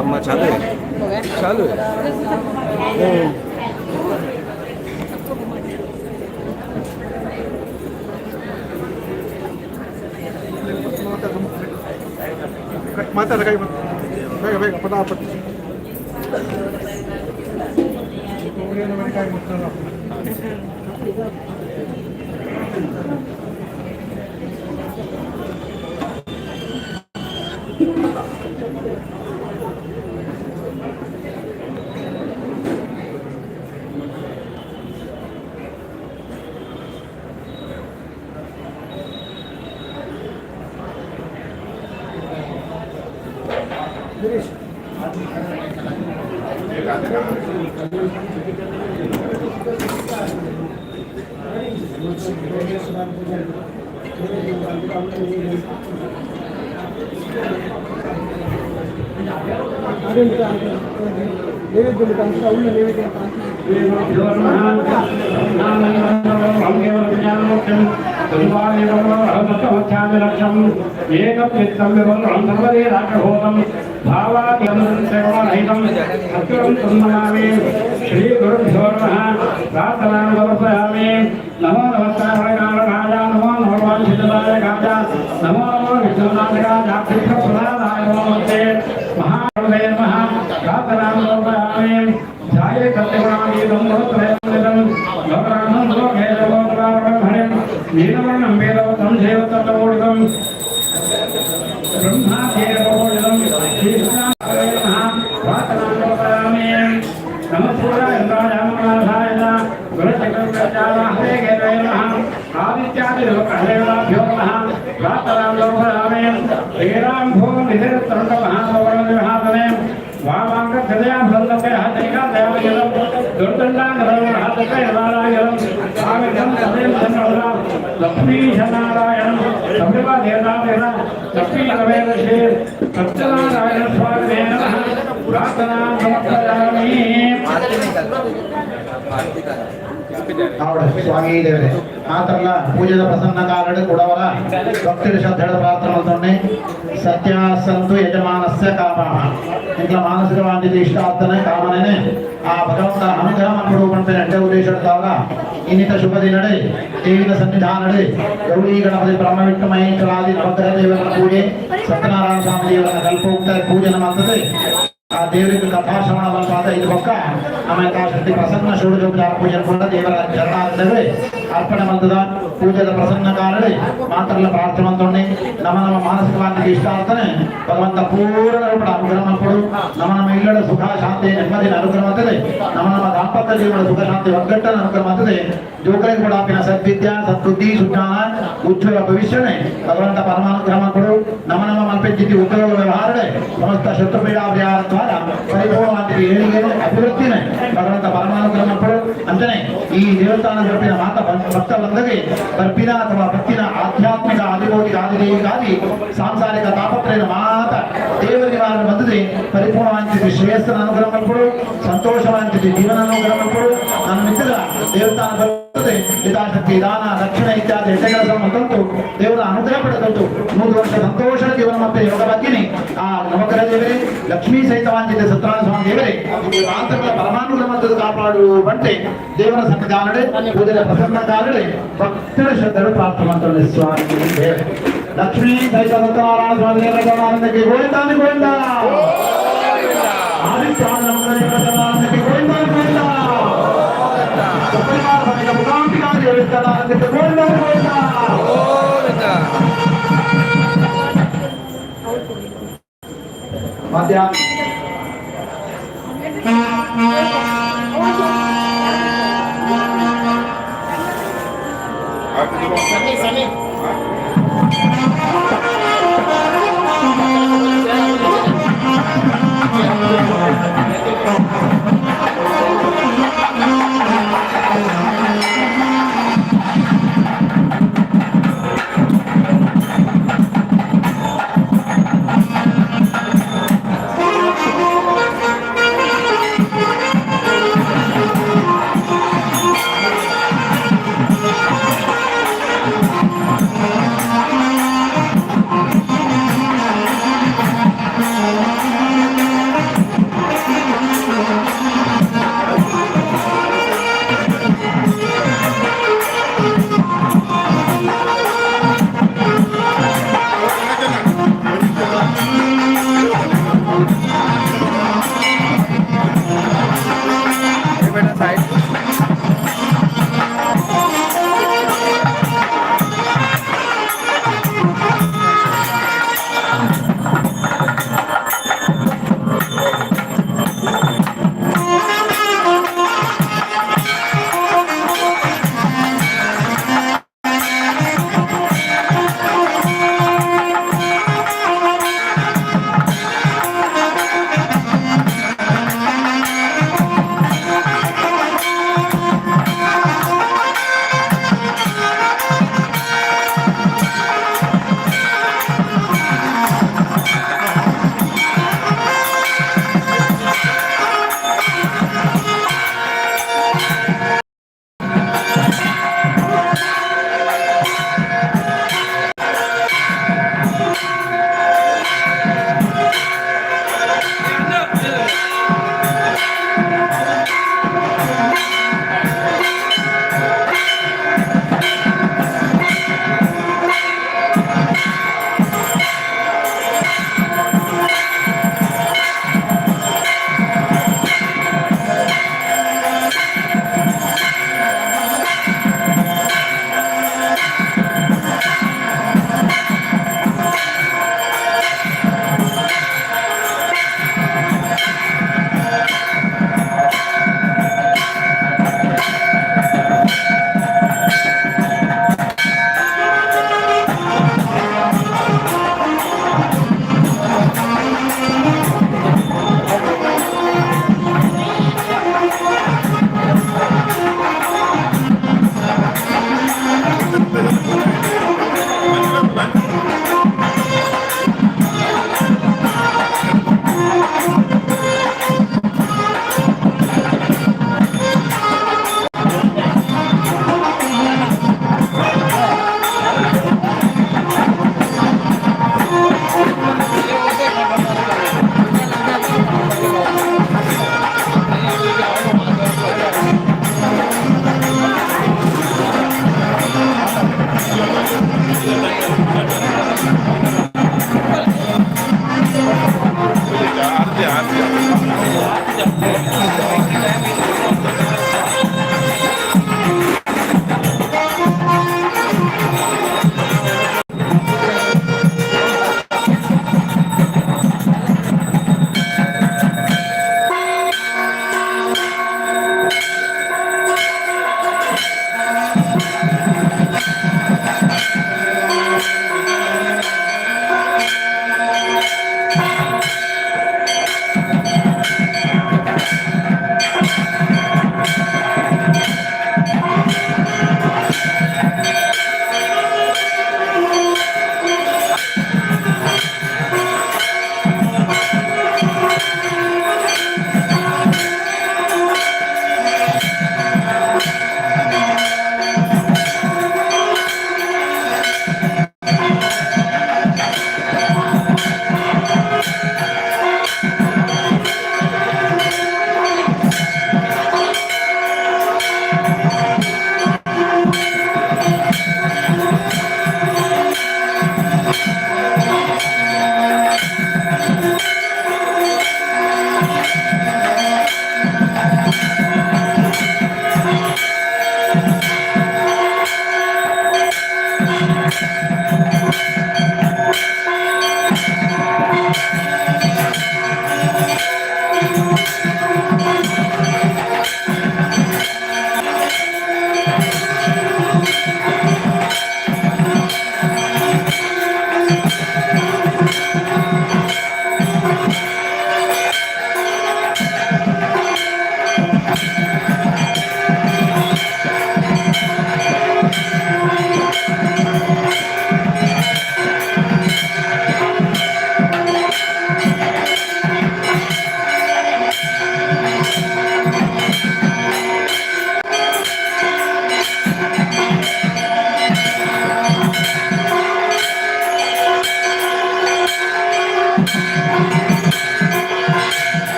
अम्मा चालू है, चालू है। माता लगाई ಬೇಗ ಬೇಗ ಪಟಾಪಟ್. श्री गुरुभ्यो नमः। प्रार्थनां समर्पयामि। नमो नमस्काराय नमो भगवान सिद्धदाय गाजा नमो नमो विष्णुनाथकाय नमस्ते महादेव नमः। प्रार्थनां समर्पयामि। ध्याये सत्यगुणातीतं गुरुत्रयं लोकरामं लोके लोकरामं नीलवर्णं वेदवतं देवतत्तमोदितं ब्रह्मादेवोदितं श्रीकृष्णाय नमः। प्रार्थनां समर्पयामि। लक्ष्मीनारायण स्वामी नमः। प्रार्थना समर्पयामि। ಸ್ವಾಮಿ ದೇವರೇ ಮಾತ್ರಲ್ಲ ಪೂಜೆದ ಪ್ರಸನ್ನ ಕಾಲಡು ಕೊಡವರ ಭಕ್ತರ ಶ್ರದ್ಧೆಡ ಪ್ರಾರ್ಥನೆ ಮಲ್ತೊನ್ನೆ ಸತ್ಯ ಸಂತು ಯಜಮಾನಸ್ಯ ಕಾಮಾಹ ಇಂಕ್ಲ ಮಾನಸಿಕವಾಂಜಿತ ಇಷ್ಟಾರ್ಥನೆ ಕಾಮನೇನೆ ಆ ಭಗವಂತನ ಅನುಗ್ರಹ ಮನ್ಪಡು ಪನ್ಪಿನ ಎಡ್ಡೆ ಉದ್ದೇಶಡ್ತಾವರ ಇನ್ನಿತ ಶುಭ ದಿನಡೆ ದೇವಿನ ಸನ್ನಿಧಾನಡೆ ಗೌರಿ ಗಣಪತಿ ಬ್ರಹ್ಮ ವಿಷ್ಣು ಮಹೇಶ್ವರಾದಿ ನವಗ್ರಹ ದೇವರ ಪೂಜೆ ಸತ್ಯನಾರಾಯಣ ಸ್ವಾಮಿ ದೇವರ ಕಲ್ಪೋಕ್ತ ಪೂಜನೆ ಮಾಡ್ತದೆ. ಆ ದೇವರಿಗೆ ಕಥಾಶ್ರವಣ ಮಲ್ಪಾದ ಇದು ಪಕ್ಕ ಆಮೇಲೆ ಶ್ರೀ ಪ್ರಸನ್ನ ಷೋಡಶೋಪಚಾರ ಪೂಜೆ ಕೂಡ ದೇವರ ಚರಣಾರ್ಧವೇ ಅರ್ಪಣೆ ಮಂತದ ಪೂಜೆದ ಪ್ರಸನ್ನ ಕಾಲಡೆ ಮಾತ್ರಲ್ಲ ಪ್ರಾರ್ಥನೆ ಮಂತೊನ್ನೆ ನಮ್ಮ ನಮ್ಮ ಮಾನಸಿಕವಾಗಿ ಇಷ್ಟಾರ್ಥನೆ ಭಗವಂತ ಪೂರ್ಣ ರೂಪದ ಅನುಗ್ರಹ ಮಲ್ಪಡು. ನಮ್ಮ ನಮ್ಮ ಇಲ್ಲಡ ಸುಖ ಶಾಂತಿ ನೆಮ್ಮದಿನ ಅನುಗ್ರಹ ಮಾಡ್ತದೆ. ನಮ್ಮ ನಮ್ಮ ದಾಂಪತ್ಯ ಜೀವನ ಸುಖ ಶಾಂತಿ ಒಗ್ಗಟ್ಟನ ಅನುಗ್ರಹ ಮಾಡ್ತದೆ. ಜೋಕರಿಗೆ ಕೂಡ ಆಪಿನ ಸದ್ವಿದ್ಯಾ ಸದ್ಬುದ್ಧಿ ಸುಜ್ಞಾನ ಉಜ್ವಲ ಭವಿಷ್ಯನೆ ಭಗವಂತ ಪರಮಾನುಗ್ರಹ ಮಲ್ಪಡು. ನಮ್ಮ ನಮ್ಮ ಮಲ್ಪೆಜ್ಜಿತಿ ಉದ್ಯೋಗ ವ್ಯವಹಾರಡೆ ಸಮಸ್ತ ಶತ್ರುಪೀಡಾ ಪರಿಹಾರ ದ್ವಾರ ಪರಿಪೂರ್ಣವಾಗಿ ಏಳಿಗೆನೆ ಅಭಿವೃದ್ಧಿನೇ ಭಗವಂತ ಪರಮಾನುಗ್ರಹ ಮಲ್ಪಡು. ಅಂತಾನೆ ಈ ದೇವಸ್ಥಾನ ಬರ್ಪಿನ ಮಾತ ಭಕ್ತ ಬಂದಗೆ ಬರ್ಪಿನ ಅಥವಾ ಭಕ್ತಿನ ಆಧ್ಯಾತ್ಮಿಕ ಆದಿಭೌತಿಕ ಆದಿದೈವಿಕಾದಿ ಸಾಂಸಾರಿಕ ತಾಪತ್ರಯದ ಮಾತ ದೇವರ ನಿವಾರಣೆ ಬಂದದೆ ಪರಿಪೂರ್ಣವಾಗಿ ಶ್ರೇಯಸ್ಸನ ಅನುಗ್ರಹ ಮಲ್ಪಡು. ಸಂತೋಷವಾಗಿ ಜೀವನ ಅನುಗ್ರಹ ಮಲ್ಪಡು. ನನ್ನ ಮಿತ್ರ ದೇವಸ್ಥಾನ ಬರ್ತದೆ ಹಿತಾಶಕ್ತಿ ದಾನ ದಕ್ಷಿಣ ಇತ್ಯಾದಿ ಎಡ್ಡೆ ಕೆಲಸ ಮಂತಂತು ದೇವರ ಅನುಗ್ರಹ ಪಡೆದಂತು 100 ವರ್ಷ ಸಂತೋಷದ ಜೀವನ ಮತ್ತೆ ಯೋಗ ಬಗ್ಗಿನಿ ಆ ನವಗ್ರಹ ದೇವರೇ ಲಕ್ಷ್ಮೀ ಸಹಿತವಾಂಜಿತ ಸತ್ಯನಾರಾಯಣ ಸ್ವಾಮಿ ದೇವರೇ ಮಾತ್ರಗಳ ಪರಮಾನುಗ್ರಹ ಮದ್ದದು ಕಾಪಾಡು ಬಂಟೆ ದೇವರ ಸನ್ನಿಧಾನಡೆ ಪೂಜೆಯ ಪ್ರಸನ್ನ ಕಾಲಡೆ ಭಕ್ತರ ಶ್ರದ್ಧೆಗಳು ಪ್ರಾರ್ಥನೆ ಮಾಡ್ತಾರೆ ಸ್ವಾಮಿ ದೇವರೇ. ಲಕ್ಷ್ಮೀ ಸಹಿತ ಸತ್ಯನಾರಾಯಣ ಸ್ವಾಮಿ ದೇವರ ಚರಣಾರವಿಂದಕ್ಕೆ ಗೋವಿಂದಾನಿ ಗೋವಿಂದ. ಆದಿತ್ಯಾನಂದ ದೇವರ ಚರಣಾರವಿಂದಕ್ಕೆ ಗೋವಿಂದಾನಿ ಗೋವಿಂದ. ಸಪರಿವಾರ ಸಮೇತ ಮೂಕಾಂಬಿಕಾ ದೇವರ ಚರಣಾರವಿಂದಕ್ಕೆ ಗೋವಿಂದಾನಿ ಗೋವಿಂದ. ಮಧ್ಯಾಹ್ನ बेटा साइड.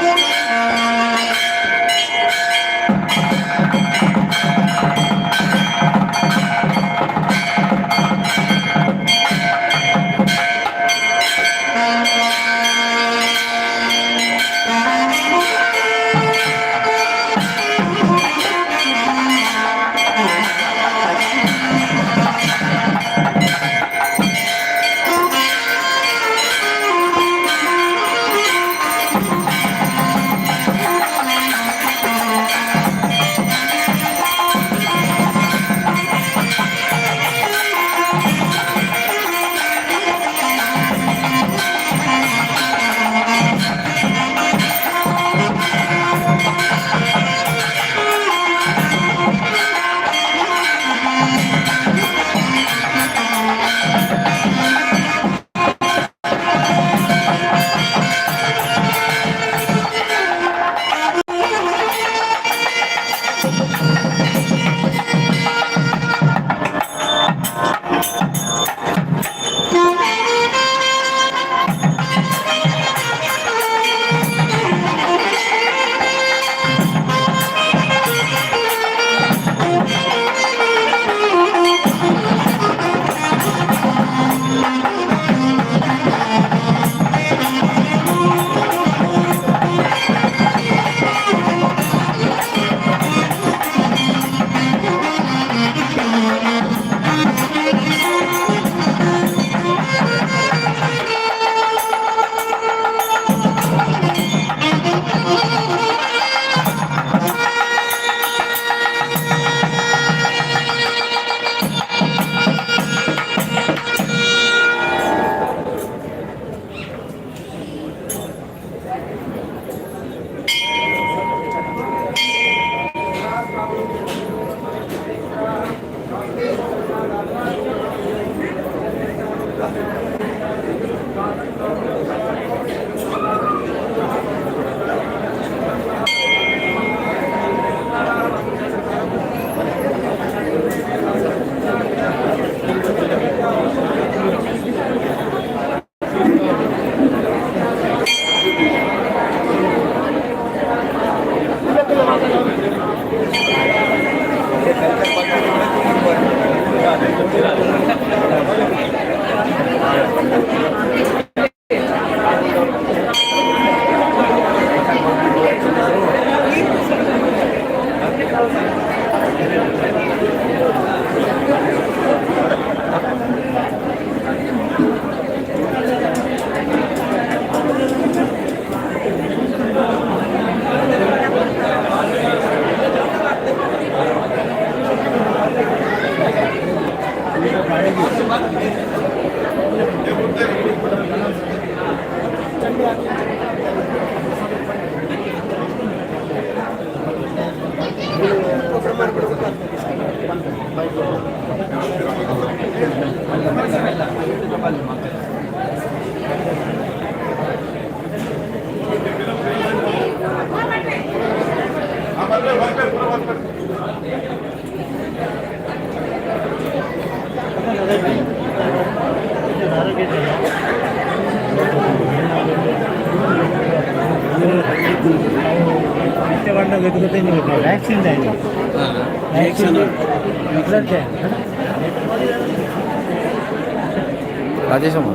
Thank Rajesh అమ్మ.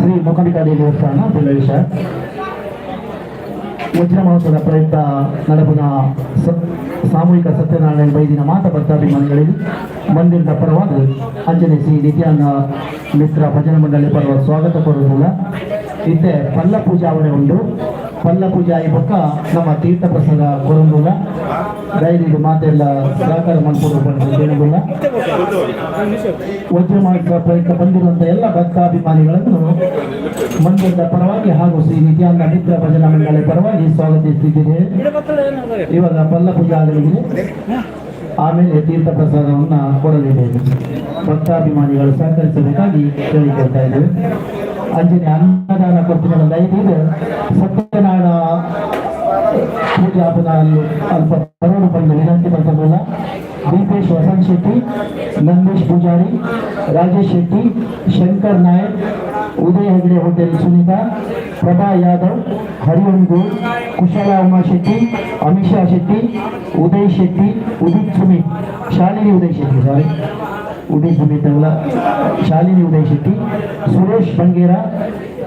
ಶ್ರೀ ಮೂಕಾಂಬಿಕಾ ದೇವಸ್ಥಾನ ಬೆಳ್ಳೇಶ ವಜ್ರ ಮಹೋತ್ಸವದ ಪ್ರಯುಕ್ತ ನಡಪುನ ಸಾಮೂಹಿಕ ಸತ್ಯನಾರಾಯಣ ಬೈದಿನ ಮಾತ ಭಕ್ತಾಭಿಮಾನಿಗಳಿಗೆ ಮಂದಿರದ ಪರವಾದ ಅಂಜನೆ ಶ್ರೀ ನಿತ್ಯಾನಂದ ಮಿತ್ರ ಭಜನ ಮಂಡಳಿ ಪರವ ಸ್ವಾಗತ ಕೋರುವುದಿಲ್ಲ. ಇತ್ತೆ ಪಲ್ಲ ಪೂಜಾ ಅವರೇ ಉಂಟು. ಪಲ್ಲ ಪೂಜಾ ಈ ಬೊಕ್ಕ ನಮ್ಮ ತೀರ್ಥ ಪ್ರಸಾದ ಕೊರೊಂದುಲ್ಲ. ದಯವಿಟ್ಟು ಮಾತೆಲ್ಲ ಸಹಕಾರ ಮನ್ಪುಡು ಪಂಡುದು. ವಜ್ರ ಮಹೋತ್ಸವ ಪ್ರಯುಕ್ತ ಬಂದಿರುವಂತಹ ಎಲ್ಲ ಭಕ್ತಾಭಿಮಾನಿಗಳನ್ನು ಮಂದಿರದ ಪರವಾಗಿ ಹಾಗೂ ಶ್ರೀ ನಿತ್ಯಾನಂದ ಮಿತ್ರ ಭಜನಾ ಮಂಡಳಿ ಪರವಾಗಿ ಸ್ವಾಗತಿಸುತ್ತಿದ್ದೇನೆ. ಇವಾಗ ಪಲ್ಲ ಪೂಜೆ ಆಗಲಿದೆ, ಆಮೇಲೆ ತೀರ್ಥ ಪ್ರಸಾದವನ್ನು ಕೊಡಲಿದ್ದೇವೆ. ಭಕ್ತಾಭಿಮಾನಿಗಳು ಸಹಕರಿಸಬೇಕಾಗಿ ಕೇಳಿಕೊಳ್ತಾ ಇದ್ದೇವೆ. ಅಂಜನೆ ಅನ್ನದಾನ ಕೊಡ್ತೀನಿ. ದಯವಿಟ್ಟು ಸತ್ಯನಾರಾಯಣ ಪೂಜಾ ಅಲ್ಪ ಬರೋಡು ಬಂದು ವಿನಂತಿ ಪಡ್ಕೊಳ್ಳ. ದೀಪೇಶ್ ವಸಂತ್ ಶೆಟ್ಟಿ, ನಂದೀಶ್ ಪೂಜಾರಿ, ರಾಜೇಶ್ ಶೆಟ್ಟಿ, ಶಂಕರ್ ನಾಯಕ್, ಉದಯ ಹೆಗಡೆ ಹೋಟೆಲ್ ಸುನೀತಾ, ಪ್ರಭಾ ಯಾದವ್, ಹರಿಓಂ ಗೌಡ್, ಕುಶಲ ಉಮಾ ಶೆಟ್ಟಿ, ಅಮಿಷಾ ಶೆಟ್ಟಿ, ಉದಯ್ ಶೆಟ್ಟಿ, ಉದಿತ್ ಸುಮಿತ್, ಶಾಲಿನಿ ಉದಯ್ ಶೆಟ್ಟಿ, ಸಾರಿ ಉದಯ್ ಸುಮಿತ್ ಅಲ್ಲ, ಶಾಲಿನಿ ಉದಯ್ ಶೆಟ್ಟಿ, ಸುರೇಶ್ ಬಂಗೇರ,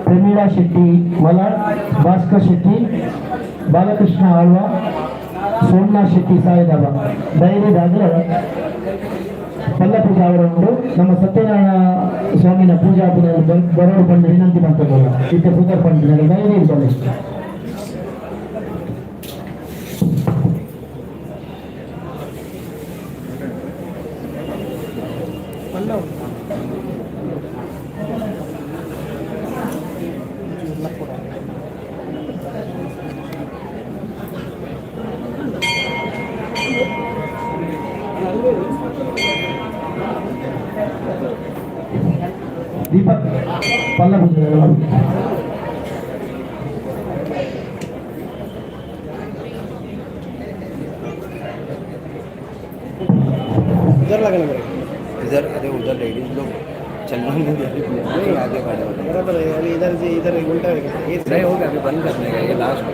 ಪ್ರಮೀಳಾ ಶೆಟ್ಟಿ ಮಲಾಡ್, ಭಾಸ್ಕರ್ ಶೆಟ್ಟಿ, ಬಾಲಕೃಷ್ಣ ಆಳ್ವ, ಸೋಮನಾಥ್ ಶೆಟ್ಟಿ ಸಾಯಿಬಾಬಾ. ಧೈರ್ಯದಾಗಲೇ ಪಲ್ಲ ಪೂಜಾ ಅವರನ್ನು ನಮ್ಮ ಸತ್ಯನಾರಾಯಣ ಸ್ವಾಮಿನ ಪೂಜಾ ಬರೋಡು ಬಂದು ವಿನಂತಿ ಮಾಡ್ತದಲ್ಲ. ಇತ್ತೆ ಪೂಜಾ ಪಂಡಿನ ಧೈರ್ಯ ಇರ್ಬಲ್ಲ. ದೀಪಕ್ ಪಲ್ಲ ಪೂಜೆ. उधर लगाना पड़ेगा. इधर, अरे उधर लेडीज लोग चलने नहीं दे रही, आगे खड़े हो. बराबर है. अभी इधर से इधर उल्टा है ये. नहीं हो गया, अभी बंद करने का ये लास्ट.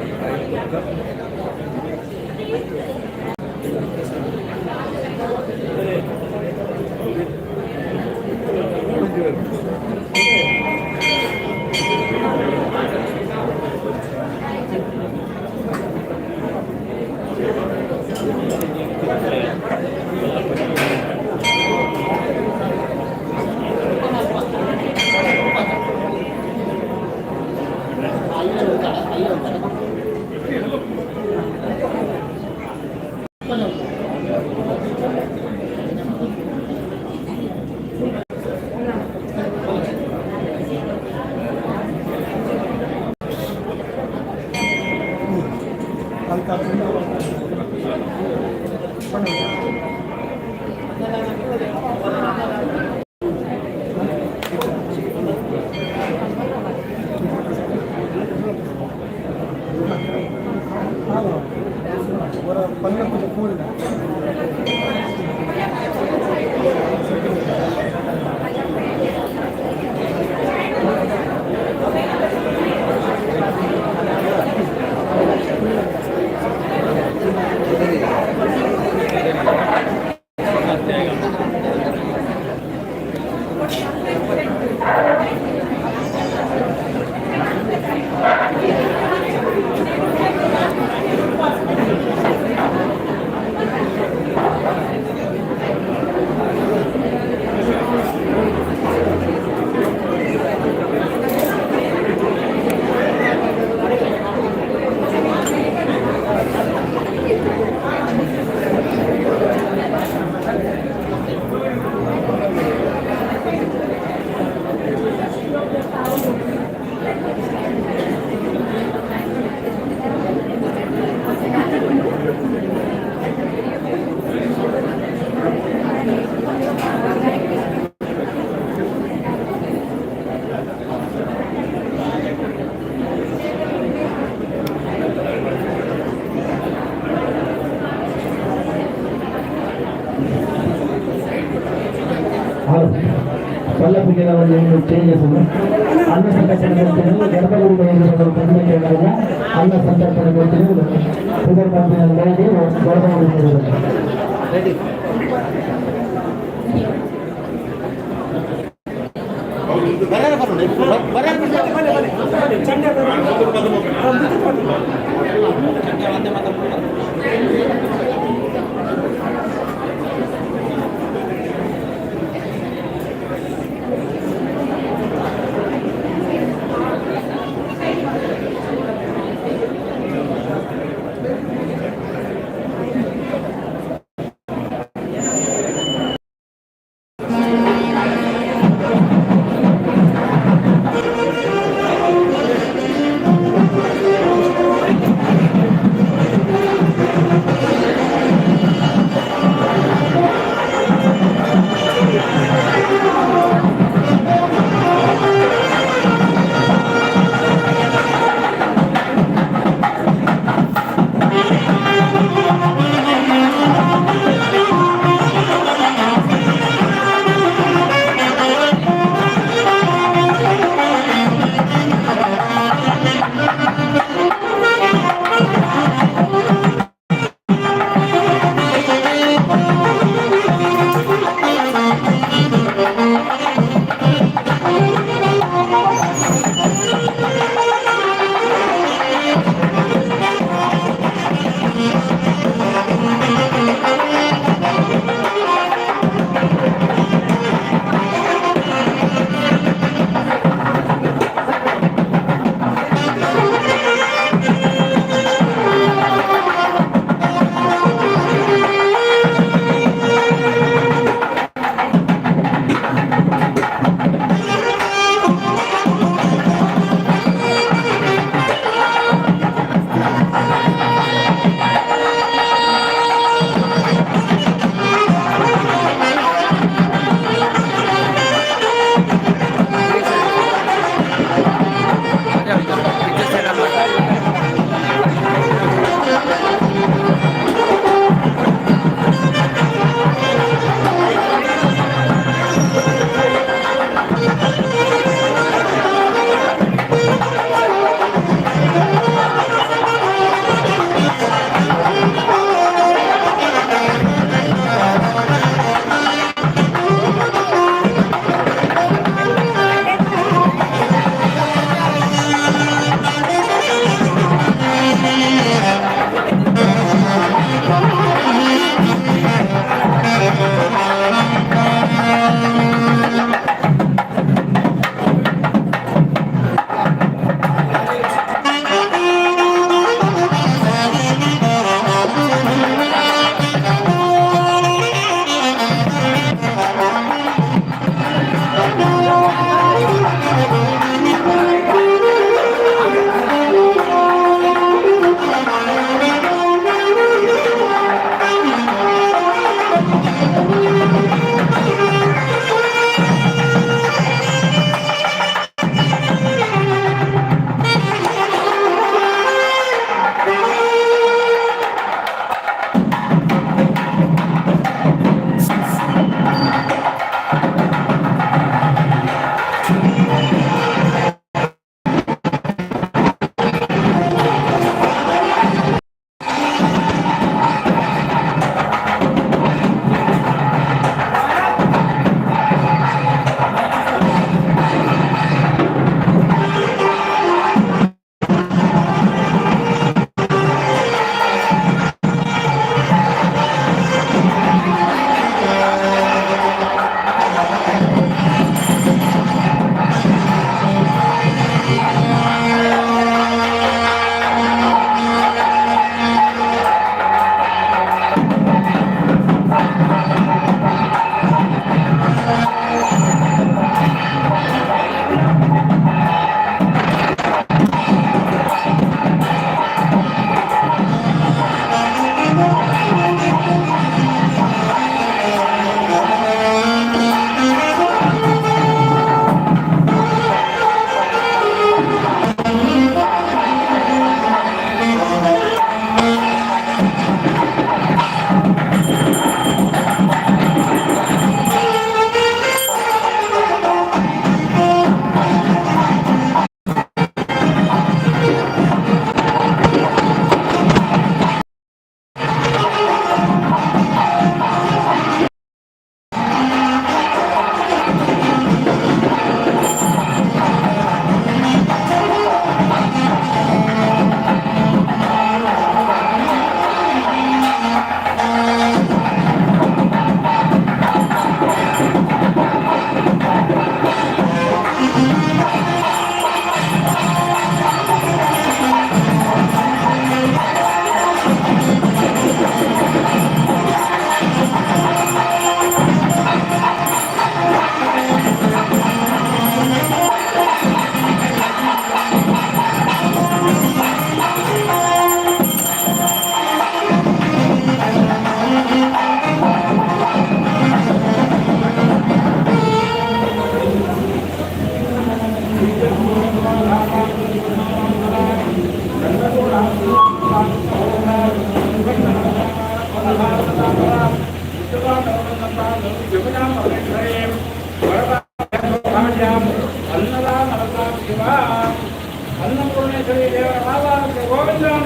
ಪೊಲ್ಲಪುಗೆನವನ್ನು ಚೇಂಜಸ್ ಅನ್ನ ಸಂತರ್ಪಣೆ ಕೊಡ್ತೀನಿ. ಗರ್ಭಗುಡಿ ಮಹೇಶ್ವರರು ಬಂದ ಅನ್ನ ಸಂತರ್ಪಣೆ ಕೊಡ್ತೀನಿ. ಪುದರ್ ಬಂದಿನ ಗರ್ಭಗುಡಿ. ರೆಡಿ.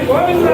ಗೋವಿಂದ.